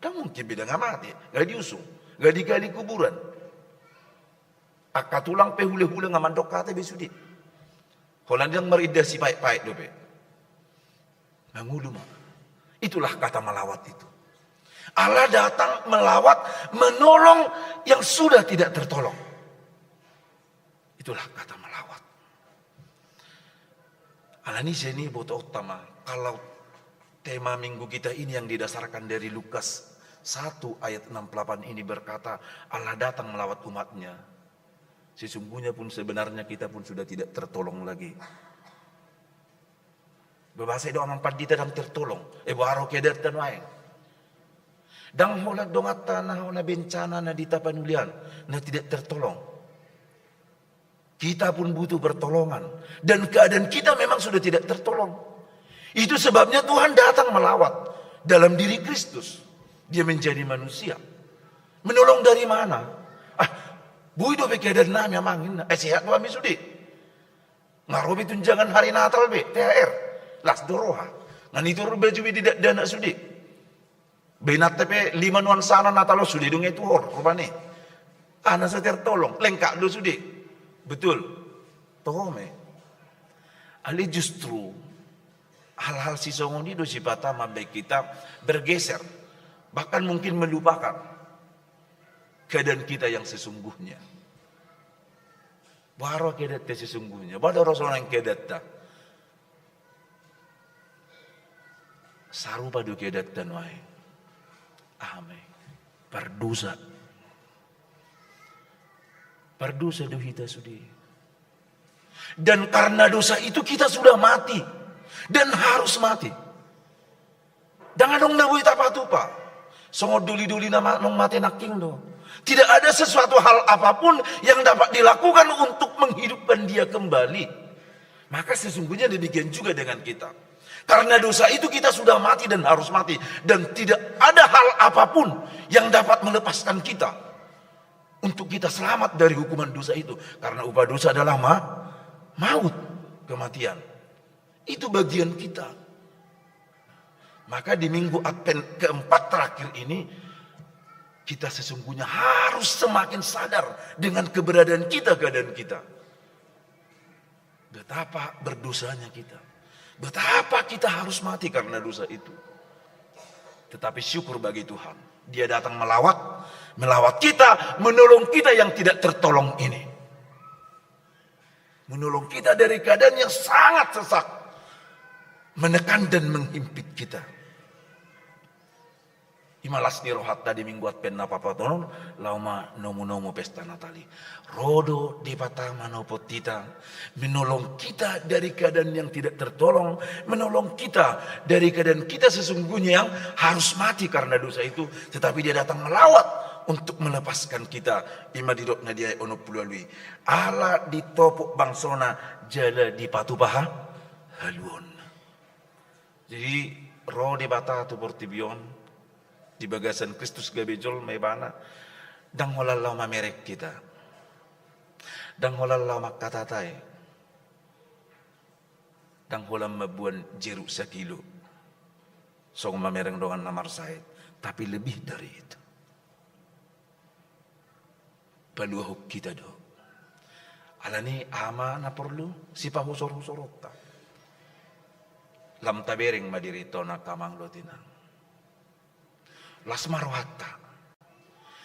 Ndang mungkin be, ndang, nga mate, nga diusung, nga digali kuburan. Angka tulang pe hula-hula nga mandok hata be sude. Holan i ndang marinda sipaet-paet dope. Mangolu ma. Itulah kata melawat itu. Allah datang melawat, menolong yang sudah tidak tertolong. Itulah kata melawat. Alani sian i botoonta ma, kalau tema minggu kita ini yang didasarkan dari Lukas satu ayat enam puluh delapan ini berkata, Allah datang melawat umat-Nya. Sesungguhnya pun, sebenarnya kita pun sudah tidak tertolong lagi. Bebasa do amang pandita ndang tertolong. Eh, boha ro keadaanta nuaeng? Ndang holan donganta na hona bencana na di Tapanuli an na tidak tertolong. Kita pun butuh pertolongan. Dan keadaan kita memang sudah tidak tertolong. Itu sebabnya Tuhan datang melawat dalam diri Kristus. Dia menjadi manusia. Menolong dari mana? Ah, boi dope keadaan nami amang, ninna. Eh, sehat do hami sude. Nga ro be tunjangan hari Natal be, T H R. Las do roha. Nga nitor baju be didakdanak sude. Be inanta pe lima nuansana na talo sude dung i tuhor, rupani. Aha na so tertolong, lengkap do sude. Betul. Toho ma i. Alai justru hal-hal sisongon i do sipata mambahen hita bergeser, bahkan mungkin melupakan keadaan kita yang sesungguhnya. Boha ro keadaanta sesungguhnya? Boha do ro songon i keadaanta? Sarupa do keadaanta nuaeng. Aha ma i? Pardosa. Pardosa do hita sude. Dan karena dosa itu kita sudah mati dan harus mati. Ndang adong na boi tapatupa. Songon doli-doli na ma-, naung mate nangkin do. Tidak ada sesuatu hal apapun yang dapat dilakukan untuk menghidupkan dia kembali. Maka sesungguhnya demikian juga dengan kita. Karena dosa itu kita sudah mati dan harus mati. Dan tidak ada hal apapun yang dapat melepaskan kita untuk kita selamat dari hukuman dosa itu. Karena upah dosa adalah ma-, maut, kematian. Itu bagian kita. Maka di minggu Advent keempat terakhir ini, kita sesungguhnya harus semakin sadar dengan keberadaan kita, keadaan kita. Betapa berdosanya kita. Betapa kita harus mati karena dosa itu. Tetapi syukur bagi Tuhan, Dia datang melawat, melawat kita, menolong kita yang tidak tertolong ini. Menolong kita dari keadaan yang sangat sesak, menekan dan menghimpit kita. I ma las ni rohanta di minggu Advent na paopat on, laho manomu-nomu pesta Natal i. Ro do Debata manopot hita, menolong kita dari keadaan yang tidak tertolong, menolong kita dari keadaan kita sesungguhnya yang harus mati karena dosa itu, tetapi Dia datang melawat untuk melepaskan kita. I ma didok na di ayat onom pulu ualu i. Ala ditopot bangsona jala dipatupa ha-, haluaonna. Jadi, ro Debata tu portibi on, di bagasan Kristus gabe jolma Ibana, ndang holan laho mamereng hita. Ndang holan laho mangkatahon. Ndang holan mamboan jeruk sakilo. Songon mamereng dongan na marsahit. Tapi lebih dari itu. Paluahon hita do. Alani i aha ma na porlu sipahusor-husoronta? Lam tabereng ma dirinta on angka amang dohot inang. Las ma rohanta.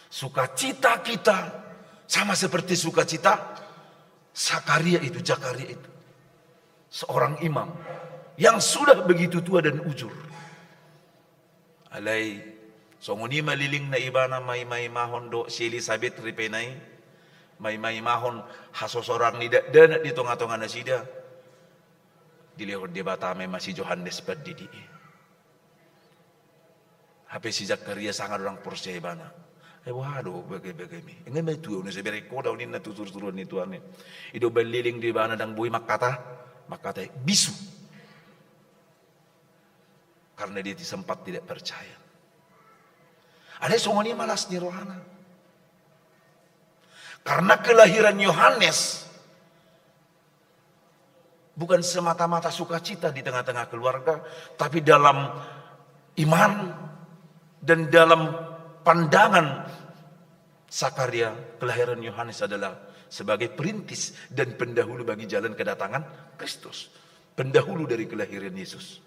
Sukacita kita sama seperti sukacita Sakaria itu, Zakaria itu. Seorang imam yang sudah begitu tua dan uzur. Alai, songon i ma lelengna ibana maima-imahon dohot si Elisabet ripena i, maima-imahon hasosoran ni dakdanak di tonga-tonga nasida, dilehon Debata ma i ma si Johannes Pandidi i. Hape si Zakaria sanga do ndang porsea ibana. Eh, boha do bage-bagemi? Inge ma i tua, unang sai bereng ho do au ninna tu suru-suruan ni Tuhan i. Ido baen leleng do ibana ndang boi mangkata, mangkatai bisu. Karena dia sempat tidak percaya. Alai songon i ma las ni rohana. Karena kelahiran Yohanes bukan semata-mata sukacita di tengah-tengah keluarga, tapi dalam iman dan dalam pandangan Sakaria, kelahiran Yohanes adalah sebagai perintis dan pendahulu bagi jalan kedatangan Kristus. Pendahulu dari kelahiran Yesus.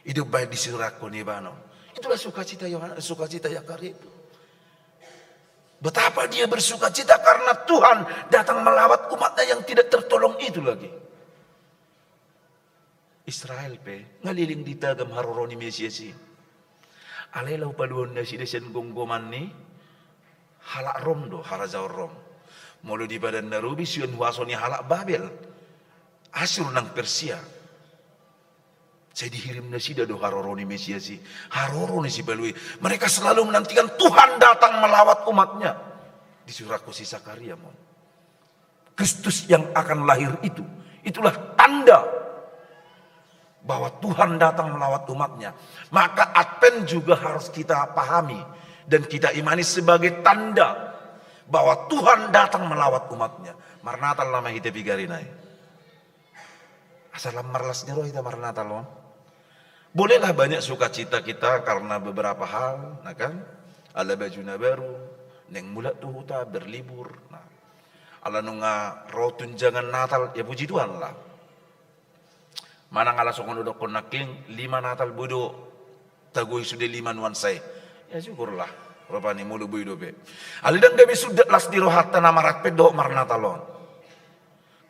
Ido baen disurathon ibana. Itulah sukacita Yohanes, sukacita Zakaria itu. Betapa dia bersukacita karena Tuhan datang melawat umat-Nya yang tidak tertolong itu lagi. Israel pe nga leleng ditagam haroro ni Mesias i. Alai laho paluahon nasida sian gomgoman ni halak Rom do, harajaon Rom. Molo di Padan na Robi sian huaso ni halak Babel, Asur nang Persia. Sai dihirim nasida do haroro ni Mesias i, haroro ni si Palu i. Mereka selalu menantikan Tuhan datang melawat umatnya. Disurahkon si Sakaria, mon. Kristus yang akan lahir itu, itulah tanda bahwa Tuhan datang melawat umatnya. Maka Advent juga harus kita pahami dan kita imani sebagai tanda bahwa Tuhan datang melawat umatnya. Marnatal nama hita piga ari nai. Asa lam marlas ni roha hita marnatal on. Bolehlah banyak sukacita kita karena beberapa hal, nah kan? Ala baju na baru, naeng mulak tu huta, berlibur. Nah, ala nunga ro tunjangan Natal, ya puji Tuhan lah. Manang ala songon hudokkon nangkin, lima Natal boi do tagoi sude lima nuansa i. Ya syukurlah, rupani molo boi dope. Alai ndang gabe suda las ni rohanta na mar-Advent dohot marnatal on.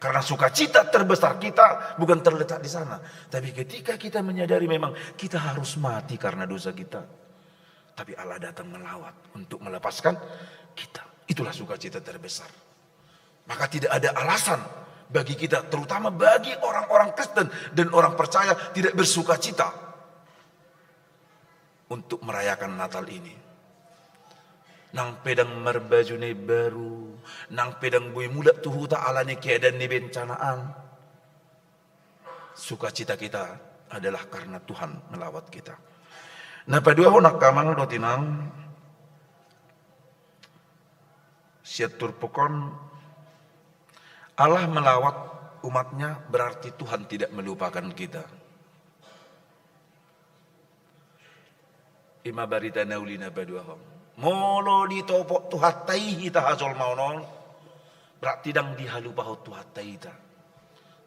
Karena sukacita terbesar kita bukan terletak di sana. Tapi ketika kita menyadari memang kita harus mati karena dosa kita. Tapi Allah datang melawat untuk melepaskan kita. Itulah sukacita terbesar. Maka tidak ada alasan bagi kita, terutama bagi orang-orang Kristen dan orang percaya, tidak bersukacita untuk merayakan Natal ini. Nang pe ndang marbaju na imbaru, nang pe ndang boi mulak tu huta ala ni keadaan ni bencana an, sukacita kita adalah karena Tuhan melawat kita. Na paduahon angka amang dohot inang, sian turpuk on, Allah melawat umatnya berarti Tuhan tidak melupakan kita. Ima barita na uli na paduahon. Molo ditopot Tuhanta i hita hajolmaon on, berarti ndang dihalupahon Tuhanta i hita.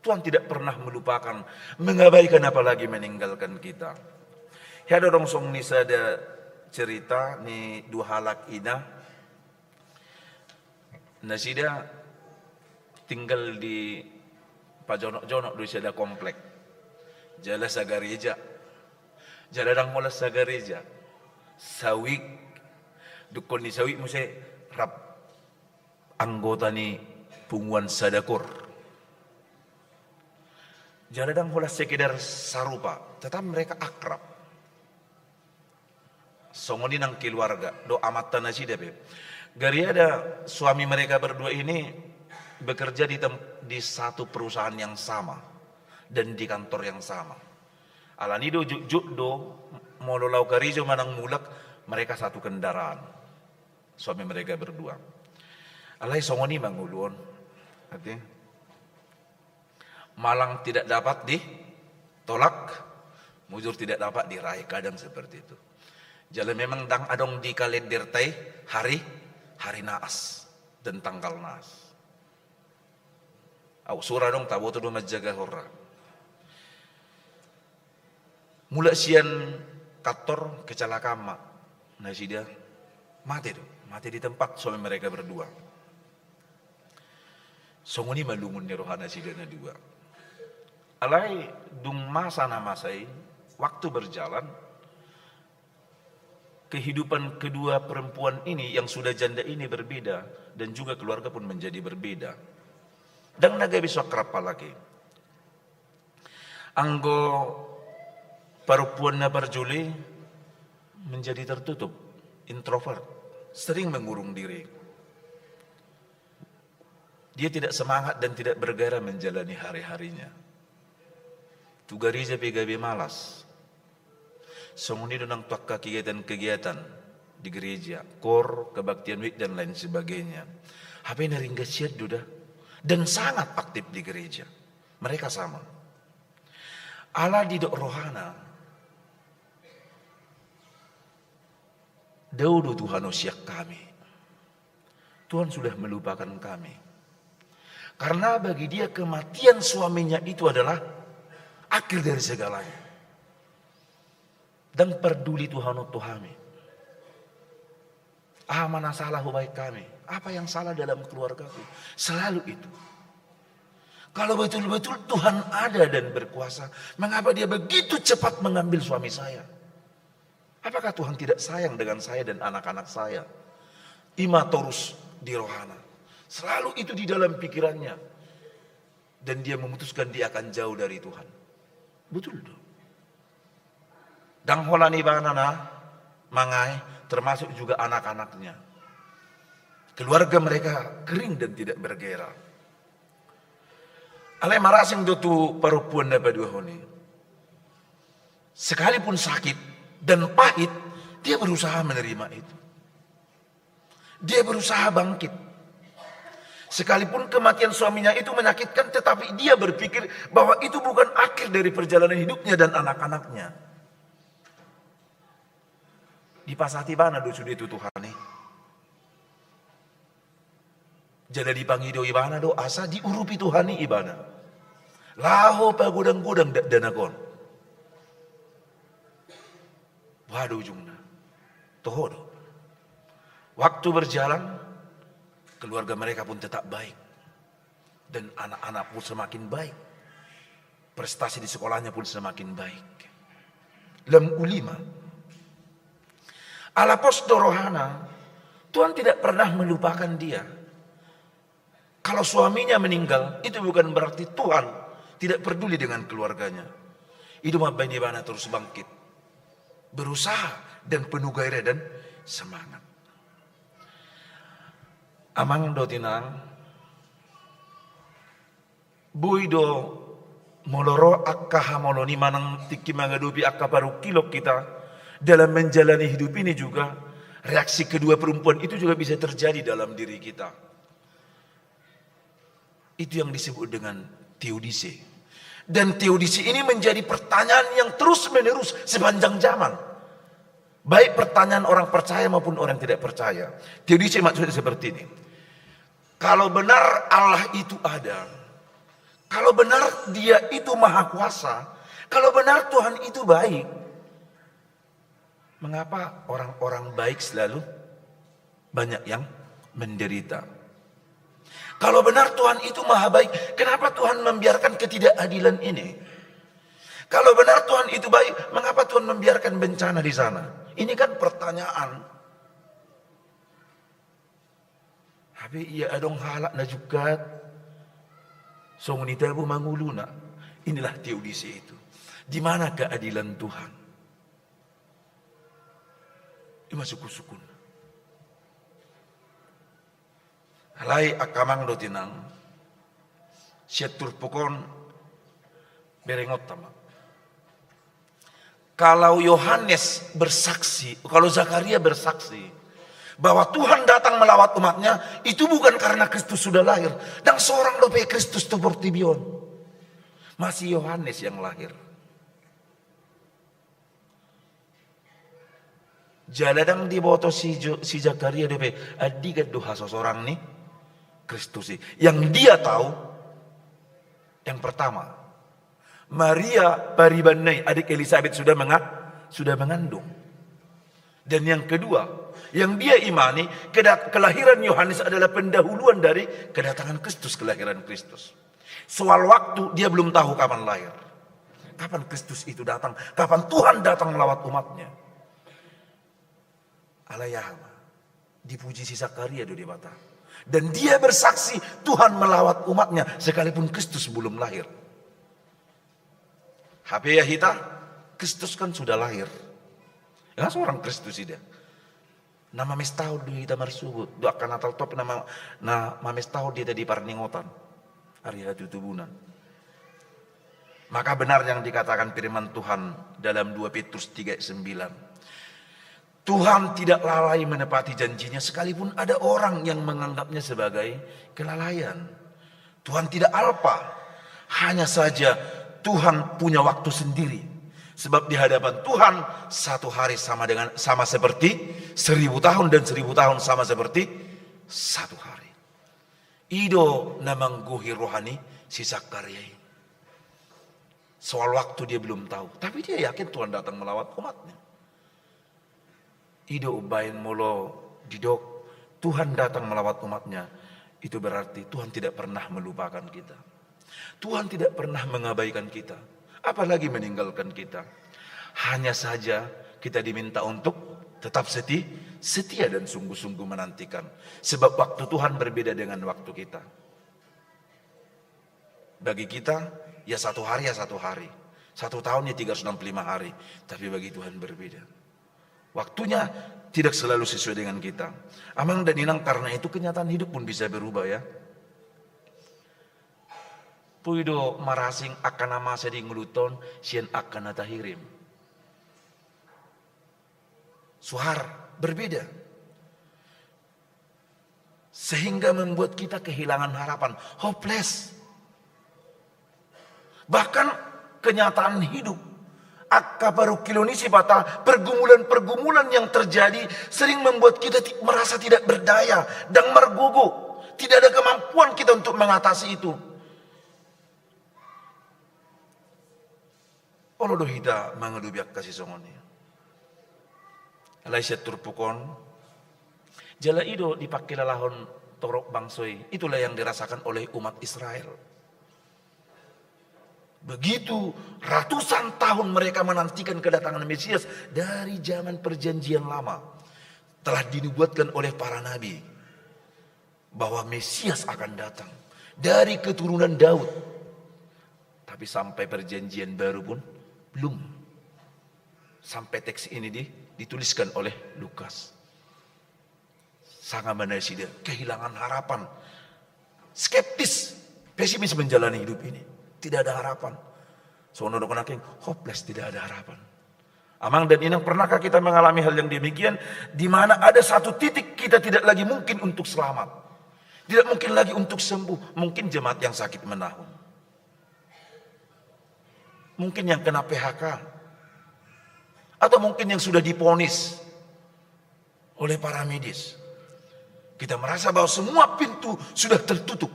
Tuhan tidak pernah melupakan, mengabaikan, apalagi meninggalkan kita. Hea do adong songon i sada cerita ni dua halak ina. Nasida tinggal di pajonok-jonok do i, sada komplek. Jala sagareja. Jala ndang holan sagareja. Sawik. Dungkon ni sawik muse rap anggota ni punguan sada kor. Jala ndang holan sekedar sarupa, tetap mereka akrab. Songon i nang keluarga, dohot amanta nasida pe. Gariada suami mereka berdua ini bekerja di tem-, di satu perusahaan yang sama dan di kantor yang sama. Alani do jotjot do, molo laho karejo manang mulak, mereka satu kendaraan. Suami mereka berdua. Alai songon i ma ngolu on. Arti, malang tidak dapat ditolak, mujur tidak dapat diraih, kadang seperti itu. Jala memang ndang adong di kalenderta i hari, hari naas dan tanggal naas. Au sura adong, taboto do manjaga horra. Mulak sian kantor, kecelakaan ma nasida, mate do, mate di tempat suami mereka berdua. Songon i ma lungun ni roha nasida na dua. Alai dung masa na masa i, waktu berjalan, kehidupan kedua perempuan ini yang sudah janda ini berbeda, dan juga keluarga pun menjadi berbeda. Ndang na gabe so akrab halak i. Anggo parompuan na parjolo i menjadi tertutup, introvert, sering mengurung diri. Dia tidak semangat dan tidak bergairah menjalani hari-harinya. Tu gareja pe gabe malas. Songon i do nang tu angka kegiatan-kegiatan di gereja, kor, kebaktian week, dan lain sebagainya. Hape na ringgas sian do da. Dan sangat aktif di gereja. Mereka sama. Ala didok rohana, dao do Tuhan on sian hami. Tuhan sudah melupakan kami. Karena bagi dia kematian suaminya itu adalah akhir dari segalanya. Ndang parduli Tuhan on tu hami. Aha ma na salah hubahen hami? Apa yang salah dalam keluargaku? Selalu itu. Kalau betul-betul Tuhan ada dan berkuasa, mengapa dia begitu cepat mengambil suami saya? Apakah Tuhan tidak sayang dengan saya dan anak-anak saya? Ima torus di rohana. Selalu itu di dalam pikirannya. Dan dia memutuskan dia akan jauh dari Tuhan. Betul do. Ndang holan ibana na mangae, termasuk juga anak-anaknya. Keluarga mereka kering dan tidak bergairah. Alai marasing do tu parompuan na paduahon i. Sekalipun sakit dan pahit, dia berusaha menerima itu. Dia berusaha bangkit. Sekalipun kematian suaminya itu menyakitkan, tetapi dia berpikir bahwa itu bukan akhir dari perjalanan hidupnya dan anak-anaknya. Dipasahat ibana do sude tu Tuhan i. Jala dipangido ibana do asa diurupi Tuhan i ibana. Laho pagodang-godang dakdanak on. Boha do ujungna? Toho do. Waktu berjalan, keluarga mereka pun tetap baik. Dan anak-anak pun semakin baik. Prestasi di sekolahnya pun semakin baik. Lam ulima. Ala pos do rohana, Tuhan tidak pernah melupakan dia. Kalau suaminya meninggal, itu bukan berarti Tuhan tidak peduli dengan keluarganya. I do mambahen ibana terus bangkit, berusaha, dan penuh gairah dan semangat. Amang dohot inang, boi do molo ro angka hamaolon i manang tingki mangadopi angka parungkilon hita dalam menjalani hidup ini juga, reaksi kedua perempuan itu juga bisa terjadi dalam diri kita. Itu yang disebut dengan teodise. Dan teodise ini menjadi pertanyaan yang terus-menerus sepanjang zaman. Baik pertanyaan orang percaya maupun orang tidak percaya. Teodise maksudnya seperti ini. Kalau benar Allah itu ada, kalau benar Dia itu maha kuasa, kalau benar Tuhan itu baik, mengapa orang-orang baik selalu banyak yang menderita? Kalau benar Tuhan itu maha baik, kenapa Tuhan membiarkan ketidakadilan ini? Kalau benar Tuhan itu baik, mengapa Tuhan membiarkan bencana di sana? Ini kan pertanyaan. Hape ia adong halak na jungkat, songon i tabo ma ngoluna. Inilah teodise itu. Di mana keadilan Tuhan? I ma sungkun-sungkunna. Alai angka amang dohot inang, sian turpuk on berengonta ma. Kalau Yohanes bersaksi, kalau Zakaria bersaksi bahwa Tuhan datang melawat umatnya, itu bukan karena Kristus sudah lahir. Ndang sorang dope Kristus tu portibi on. Masih Yohanes yang lahir. Jala ndang diboto si Jo-, si Zakaria dope andigan do hasosorang ni Kristus i. Yang dia tahu, yang pertama, Maria paribanna i, adik Elisabet sudah menga-, sudah mengandung. Dan yang kedua, yang dia imani, keda-, kelahiran Yohanes adalah pendahuluan dari kedatangan Kristus, kelahiran Kristus. Soal waktu, dia belum tahu kapan lahir. Kapan Kristus itu datang, kapan Tuhan datang melawat umatnya. Alai aha ma, dipuji si Zakaria do Debata. Dan dia bersaksi, Tuhan melawat umatnya sekalipun Kristus belum lahir. Hape ia hita, Kristus kan sudah lahir. Ndang sorang Kristus i da. Na mamestahon do hita marsogot, do angka Natal top na ma-, na mamestahon do hita di parningotan. Ari hatutubunan. Maka benar yang dikatakan firman Tuhan dalam dua Petrus tiga ayat sembilan. Tuhan tidak lalai menepati janjinya, sekalipun ada orang yang menganggapnya sebagai kelalaian. Tuhan tidak alpa, hanya saja Tuhan punya waktu sendiri. Sebab di hadapan Tuhan, satu hari sama dengan, sama seperti seribu tahun, dan seribu tahun sama seperti satu hari. I do na manggohi roha ni si Zakaria i. Soal waktu dia belum tahu, tapi dia yakin Tuhan datang melawat umatnya. I do umbahen molo didok Tuhan datang melawat umatnya, itu berarti Tuhan tidak pernah melupakan kita. Tuhan tidak pernah mengabaikan kita, apalagi meninggalkan kita. Hanya saja kita diminta untuk tetap seti-, setia dan sungguh-sungguh menantikan. Sebab waktu Tuhan berbeda dengan waktu kita. Bagi kita, ya satu hari, ya satu hari. Satu tahun ya tiga ratus enam puluh lima hari, tapi bagi Tuhan berbeda. Waktunya tidak selalu sesuai dengan kita. Amang dan inang, karena itu kenyataan hidup pun bisa berubah, ya. Pui do marasing angka na masa di ngolunta on sian angka na tahirim. Suhar, berbeda. Sehingga membuat kita kehilangan harapan, hopeless. Bahkan kenyataan hidup, angka parungkilon i sipata, pergumulan-pergumulan yang terjadi sering membuat kita ti-, merasa tidak berdaya, ndang margogo, tidak ada kemampuan kita untuk mengatasi itu. Olo do hita mangadopi angka sisongon i. Alai sian turpuk on, jala i do dipangkilalahon torop bangso i, itulah yang dirasakan oleh umat Israel. Begitu ratusan tahun mereka menantikan kedatangan Mesias dari zaman Perjanjian Lama, telah dinubuatkan oleh para nabi bahwa Mesias akan datang dari keturunan Daud. Tapi sampai Perjanjian Baru pun belum. Sampai teks ini di-, dituliskan oleh Lukas. Sanga ma nasida kehilangan harapan. Skeptis, pesimis menjalani hidup ini. Tidak ada harapan. Songon na didok nangkin, hopeless, tidak ada harapan. Amang dan inang, pernahkah kita mengalami hal yang demikian, di mana ada satu titik kita tidak lagi mungkin untuk selamat? Tidak mungkin lagi untuk sembuh. Mungkin jemaat yang sakit menahun. Mungkin yang kena P H K. Atau mungkin yang sudah diponis oleh para medis. Kita merasa bahwa semua pintu sudah tertutup.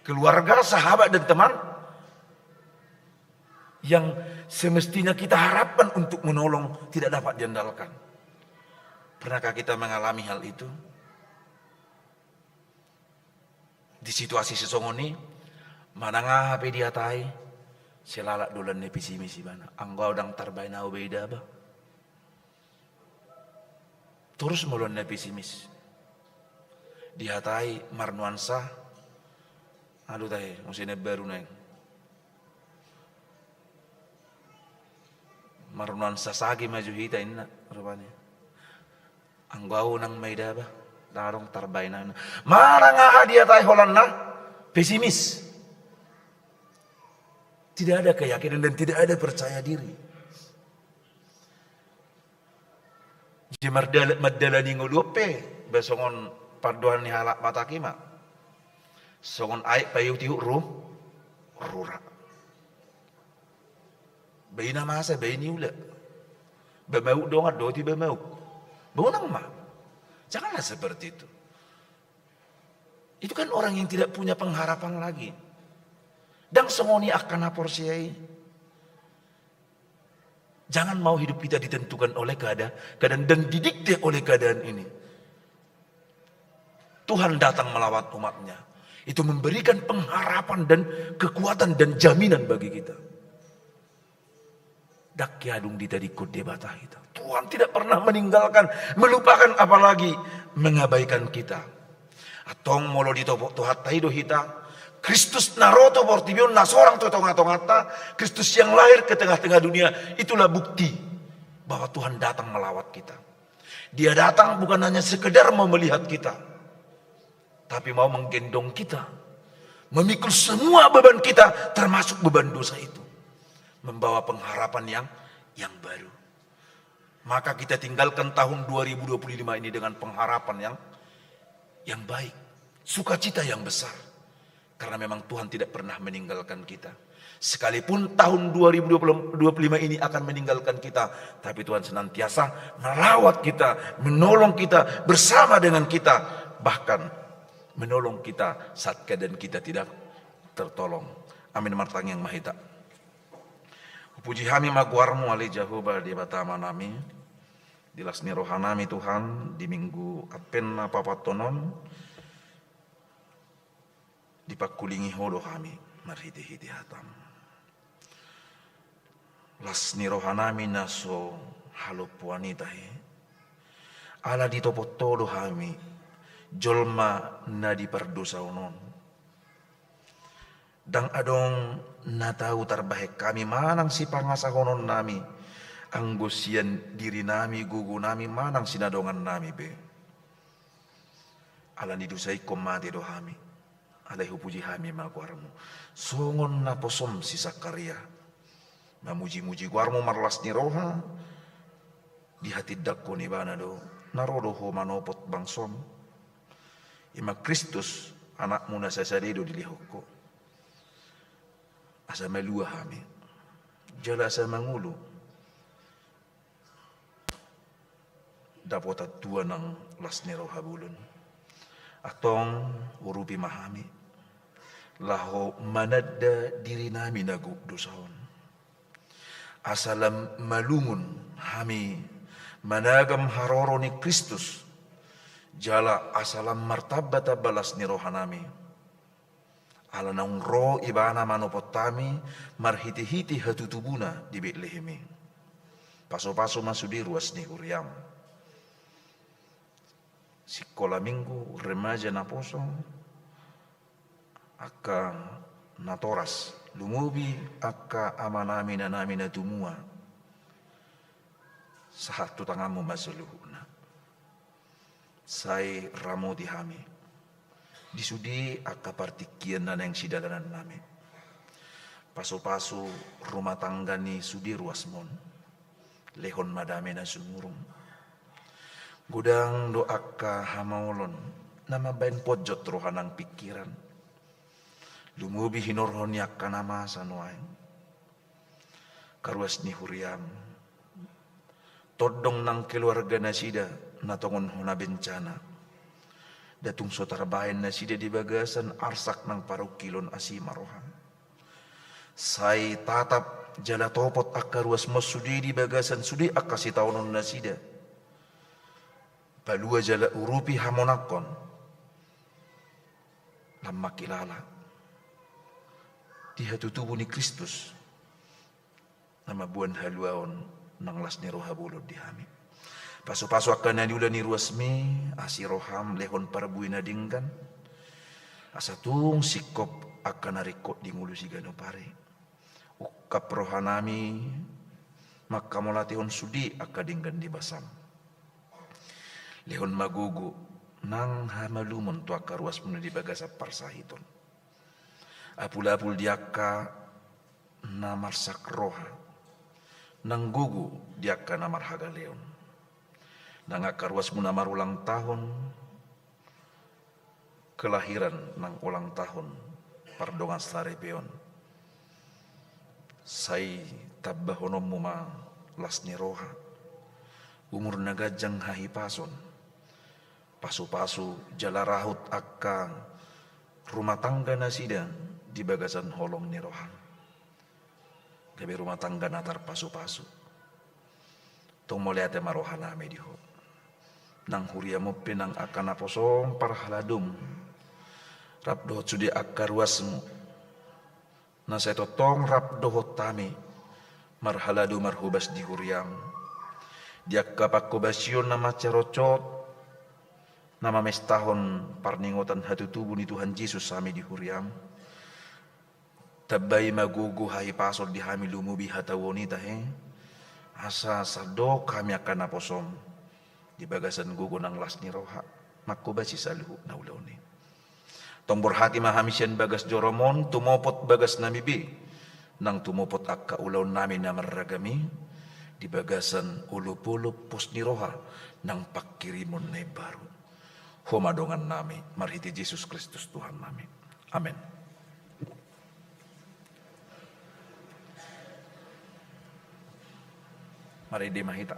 Keluarga, sahabat, dan teman yang semestinya kita harapkan untuk menolong tidak dapat diandalkan. Pernahkah kita mengalami hal itu? Di situasi sisongon i, manang aha pe dihatai, sai lalap do lan na pesimis ibana. Anggo au ndang tarbaen au be i daba. Torus ma ulaon na pesimis. Dihatai marnuansa, aduh tahe, muse na baru naeng. Marnuansa sage ma jo hita inna, rupani. Anggo au unang ma i daba, ndang adong tarbaen au. Manang aha dihatai holan na pesimis. Tidak ada keyakinan dan tidak ada percaya diri. Jadi mardala-, mandalani ngolu on pe, ba songon pandohan ni halak Batak i ma. Songon aek paihutihut ru-, rura. Ba i na masa, ba i niula. Ba mauk dongan dohot i ba mauk. Ba unang ma. Janganlah seperti itu. Itu kan orang yang tidak punya pengharapan lagi. Ndang songon i angka na porsea i. Jangan mau hidup kita ditentukan oleh keada-, keadaan dan didikte oleh keadaan ini. Tuhan datang melawat umatnya. Itu memberikan pengharapan dan kekuatan dan jaminan bagi kita. Ndang hea dung ditadingkon Debata hita. Tuhan tidak pernah meninggalkan, melupakan, apalagi mengabaikan kita. Antong molo ditopot Tuhanta i do hita, Kristus na ro tu portibi on, na sorang tu tongatonganta, Kristus yang lahir ke tengah-tengah dunia, itulah bukti bahwa Tuhan datang melawat kita. Dia datang bukan hanya sekedar mau melihat kita, tapi mau menggendong kita, memikul semua beban kita, termasuk beban dosa itu, membawa pengharapan yang, yang baru. Maka kita tinggalkan tahun dua ribu dua puluh lima ini dengan pengharapan yang, yang baik, sukacita yang besar, karena memang Tuhan tidak pernah meninggalkan kita. Sekalipun tahun dua ribu dua puluh, dua puluh lima ini akan meninggalkan kita, tapi Tuhan senantiasa melawat kita, menolong kita, bersama dengan kita, bahkan menolong kita saat keadaan kita tidak tertolong. Amin. Martangiang ma hita. Hupuji hami ma goarmu ale Jahowa Debata Amanami, di las ni rohanami Tuhan, di Minggu Advent na paopathon on, dipangkulingi Ho do hami marhitehite hatam. Las ni rohanami na so halompuan i tahe, ala ditopot Ho do hami jolma na dipardosaon on. Ndang adong na tau tarbahen hami manang sipangasahononnami, anggo sian dirinami, gogonami manang sinadongannami be. Ala ni dosa ingkon mate do hami. Alai hupuji hami ma goarmu. Songon naposom si Sakaria, mamujimuji goarmu marlas ni roha, dihatindangkon ibana do, na ro do ho manopot bangsom. I ma Kristus, anakmu na sasada i do dilehon ho. Asa malua hami. Jala asa mangolu dapotan tua nang las ni roha bolon. Antong urupi ma hami. Laho mananda dirinami na gok dosa on. Asa lam malungun hami managam haroro ni Kristus. Jala asa lam martambatamba las ni rohanami. Ala naung ro ibana manopot hami marhitehite hatutubuna di Betlehem i. Pasupasu ma sude ruas ni huriam. Sikola minggu, remaja naposo, angka natoras, lumobi angka amanami, inanami na tumua. Sahat tu tanganmu ma saluhutna. Sai ramoti hami di sude angka partingkian na naeng sidalanannami. Pasupasu rumah tangga ni sude ruasmon. Lehon ma dame na sumurung. Godang do angka hamaolon na mambahen ponjot roha nang pingkiran. Lumobi hinorhon ni angka na masa nuaeng. Angka ruas ni huriam. Tondong nang keluarga nasida na tongon hona bencana. Nda tung so tarbahen nasida di bagasan arsak nang parungkilon, asi ma roham. Sai tatap jala topot angka ruasmon sude di bagasan sude angka sitaonon nasida. Palua jala urupi hamonangkon. Lam mangkilala di hatutubu ni Kristus na mamboan haluaon nang las ni roha bolon di hami. Pasupasu angka na niula ni ruasmi, asi roham, lehon parbue na denggan. Asa tung singkop angka na ringkot di ngolu siganup ari. Ungkap rohanami manghamauliatehon sude angka denggan ni basam. Lehon ma gogo nang hamalumon tu angka ruasmon di bagasan parsahiton. Apulapul di angka na marsak roha, nang gogo di angka na marhagaleon. Nang angka ruasmu na marulang tahun kelahiran nang ulang tahun pardongan saripeon. Sai tambahononmu ma las ni roha, umur na ganjang, hahipason. Pasupasu jala rahut angka rumah tangga nasida di bagasan holong ni roham. Gabe rumah tangga na tarpasupasu. Tong mauliate ma rohanami di ho. Nang huriam on pe nang angka naposom parhaladom. Rap dohot sude angka ruasmu. Na sai tongtong rap dohot hami. Marhalado marhobas di huriam. Di angka panghobasion na mansai ronsot. Na mamestahon parningotan hatutubu ni Tuhan Jesus hami di huriam. Tambai ma gogo hahipason di hami lumobi hatauon i tahe. Asa sandok hami angka naposom. Di bagasan gogo nang las ni roha. Manghobasi saluhut na ulaon i. Tong borhati ma hami sian bagas jorom on, tumopot bagasnami be. Nang tumopot angka ulaonnami na marragam i. Di bagasan olopolop pos ni roha. Nang pangkirimon na imbaru. Ho ma dongannami, marhite Jesus Kristus Tuhannami. Amen. Marende ma hita.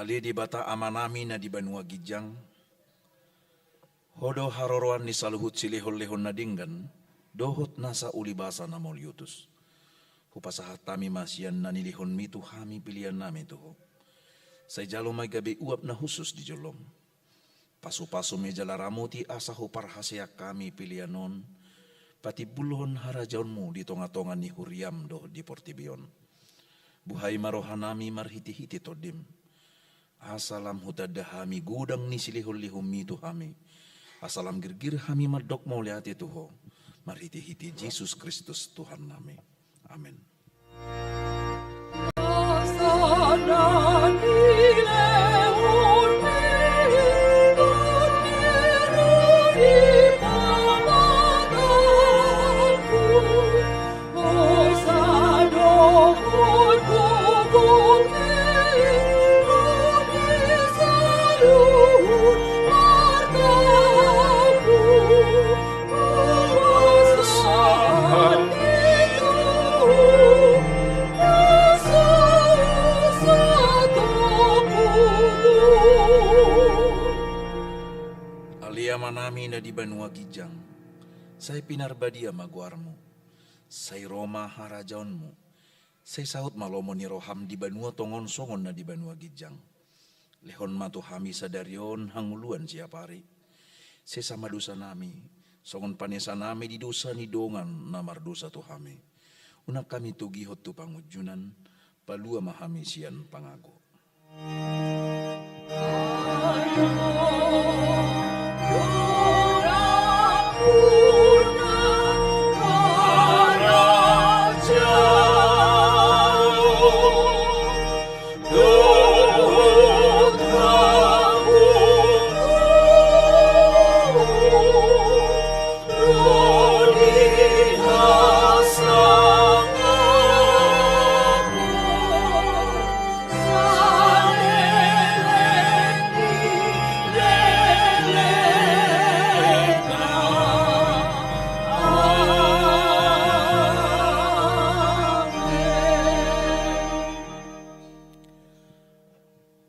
Ale Debata Amanami na di banua ginjang, Ho do haroroan ni saluhut silehonlehon na denggan dohot nasa ulibasa na mauliutus. Hupasahat hami ma sian na nilehonmi tu hami peleannami tu Ho. Sai jalo ma i gabe uap na hushus di jolom. Pasupasu ma i jala ramoti asa huparhaseang hami pelean on patimbulhon harajaonmu di tongatonga ni huriam dohot di portibi on. Buhai ma rohanami marhitehite Tondim, asa lam hutanda hami godang ni silehonlehonmi tu hami, asa lam girgir hami mandok mauliate tu Ho, marhitehite Jesus Kristus Tuhannami. Amen. Ale Amanami na di banua ginjang, sai pinarbadia ma goarmu, sai ro ma harajaonmu, sai saut ma lomo ni roham di banua tonga on songon na di banua ginjang. Lehon ma tu hami sadari on hangoluan siapari. Sesa ma dosanami, songon panesanami di dosa ni dongan na mardosa tu hami. Unang hami togihon tu pangunjunan, palua ma hami sian pangago.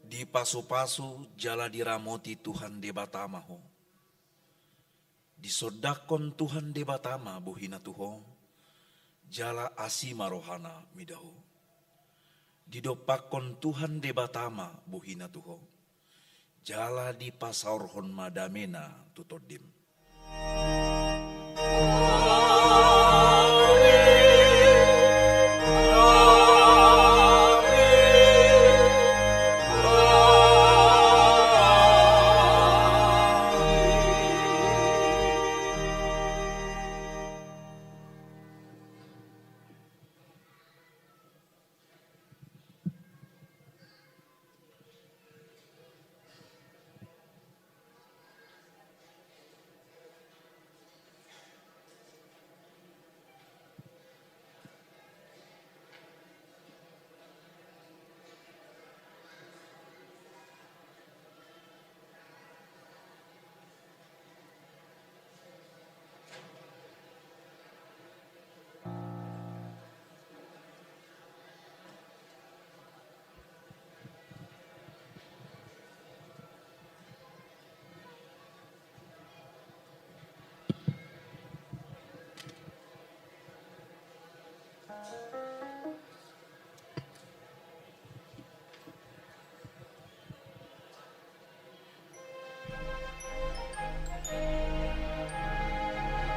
Dipasupasu jala diramoti Tuhan Debata ma ho. Disondangkon Tuhan Debata ma bohina tu ho, jala asi ma rohana mida ho. Didompakkon Tuhan Debata ma bohina tu ho, jala dipasaorhon ma damena tu tondim.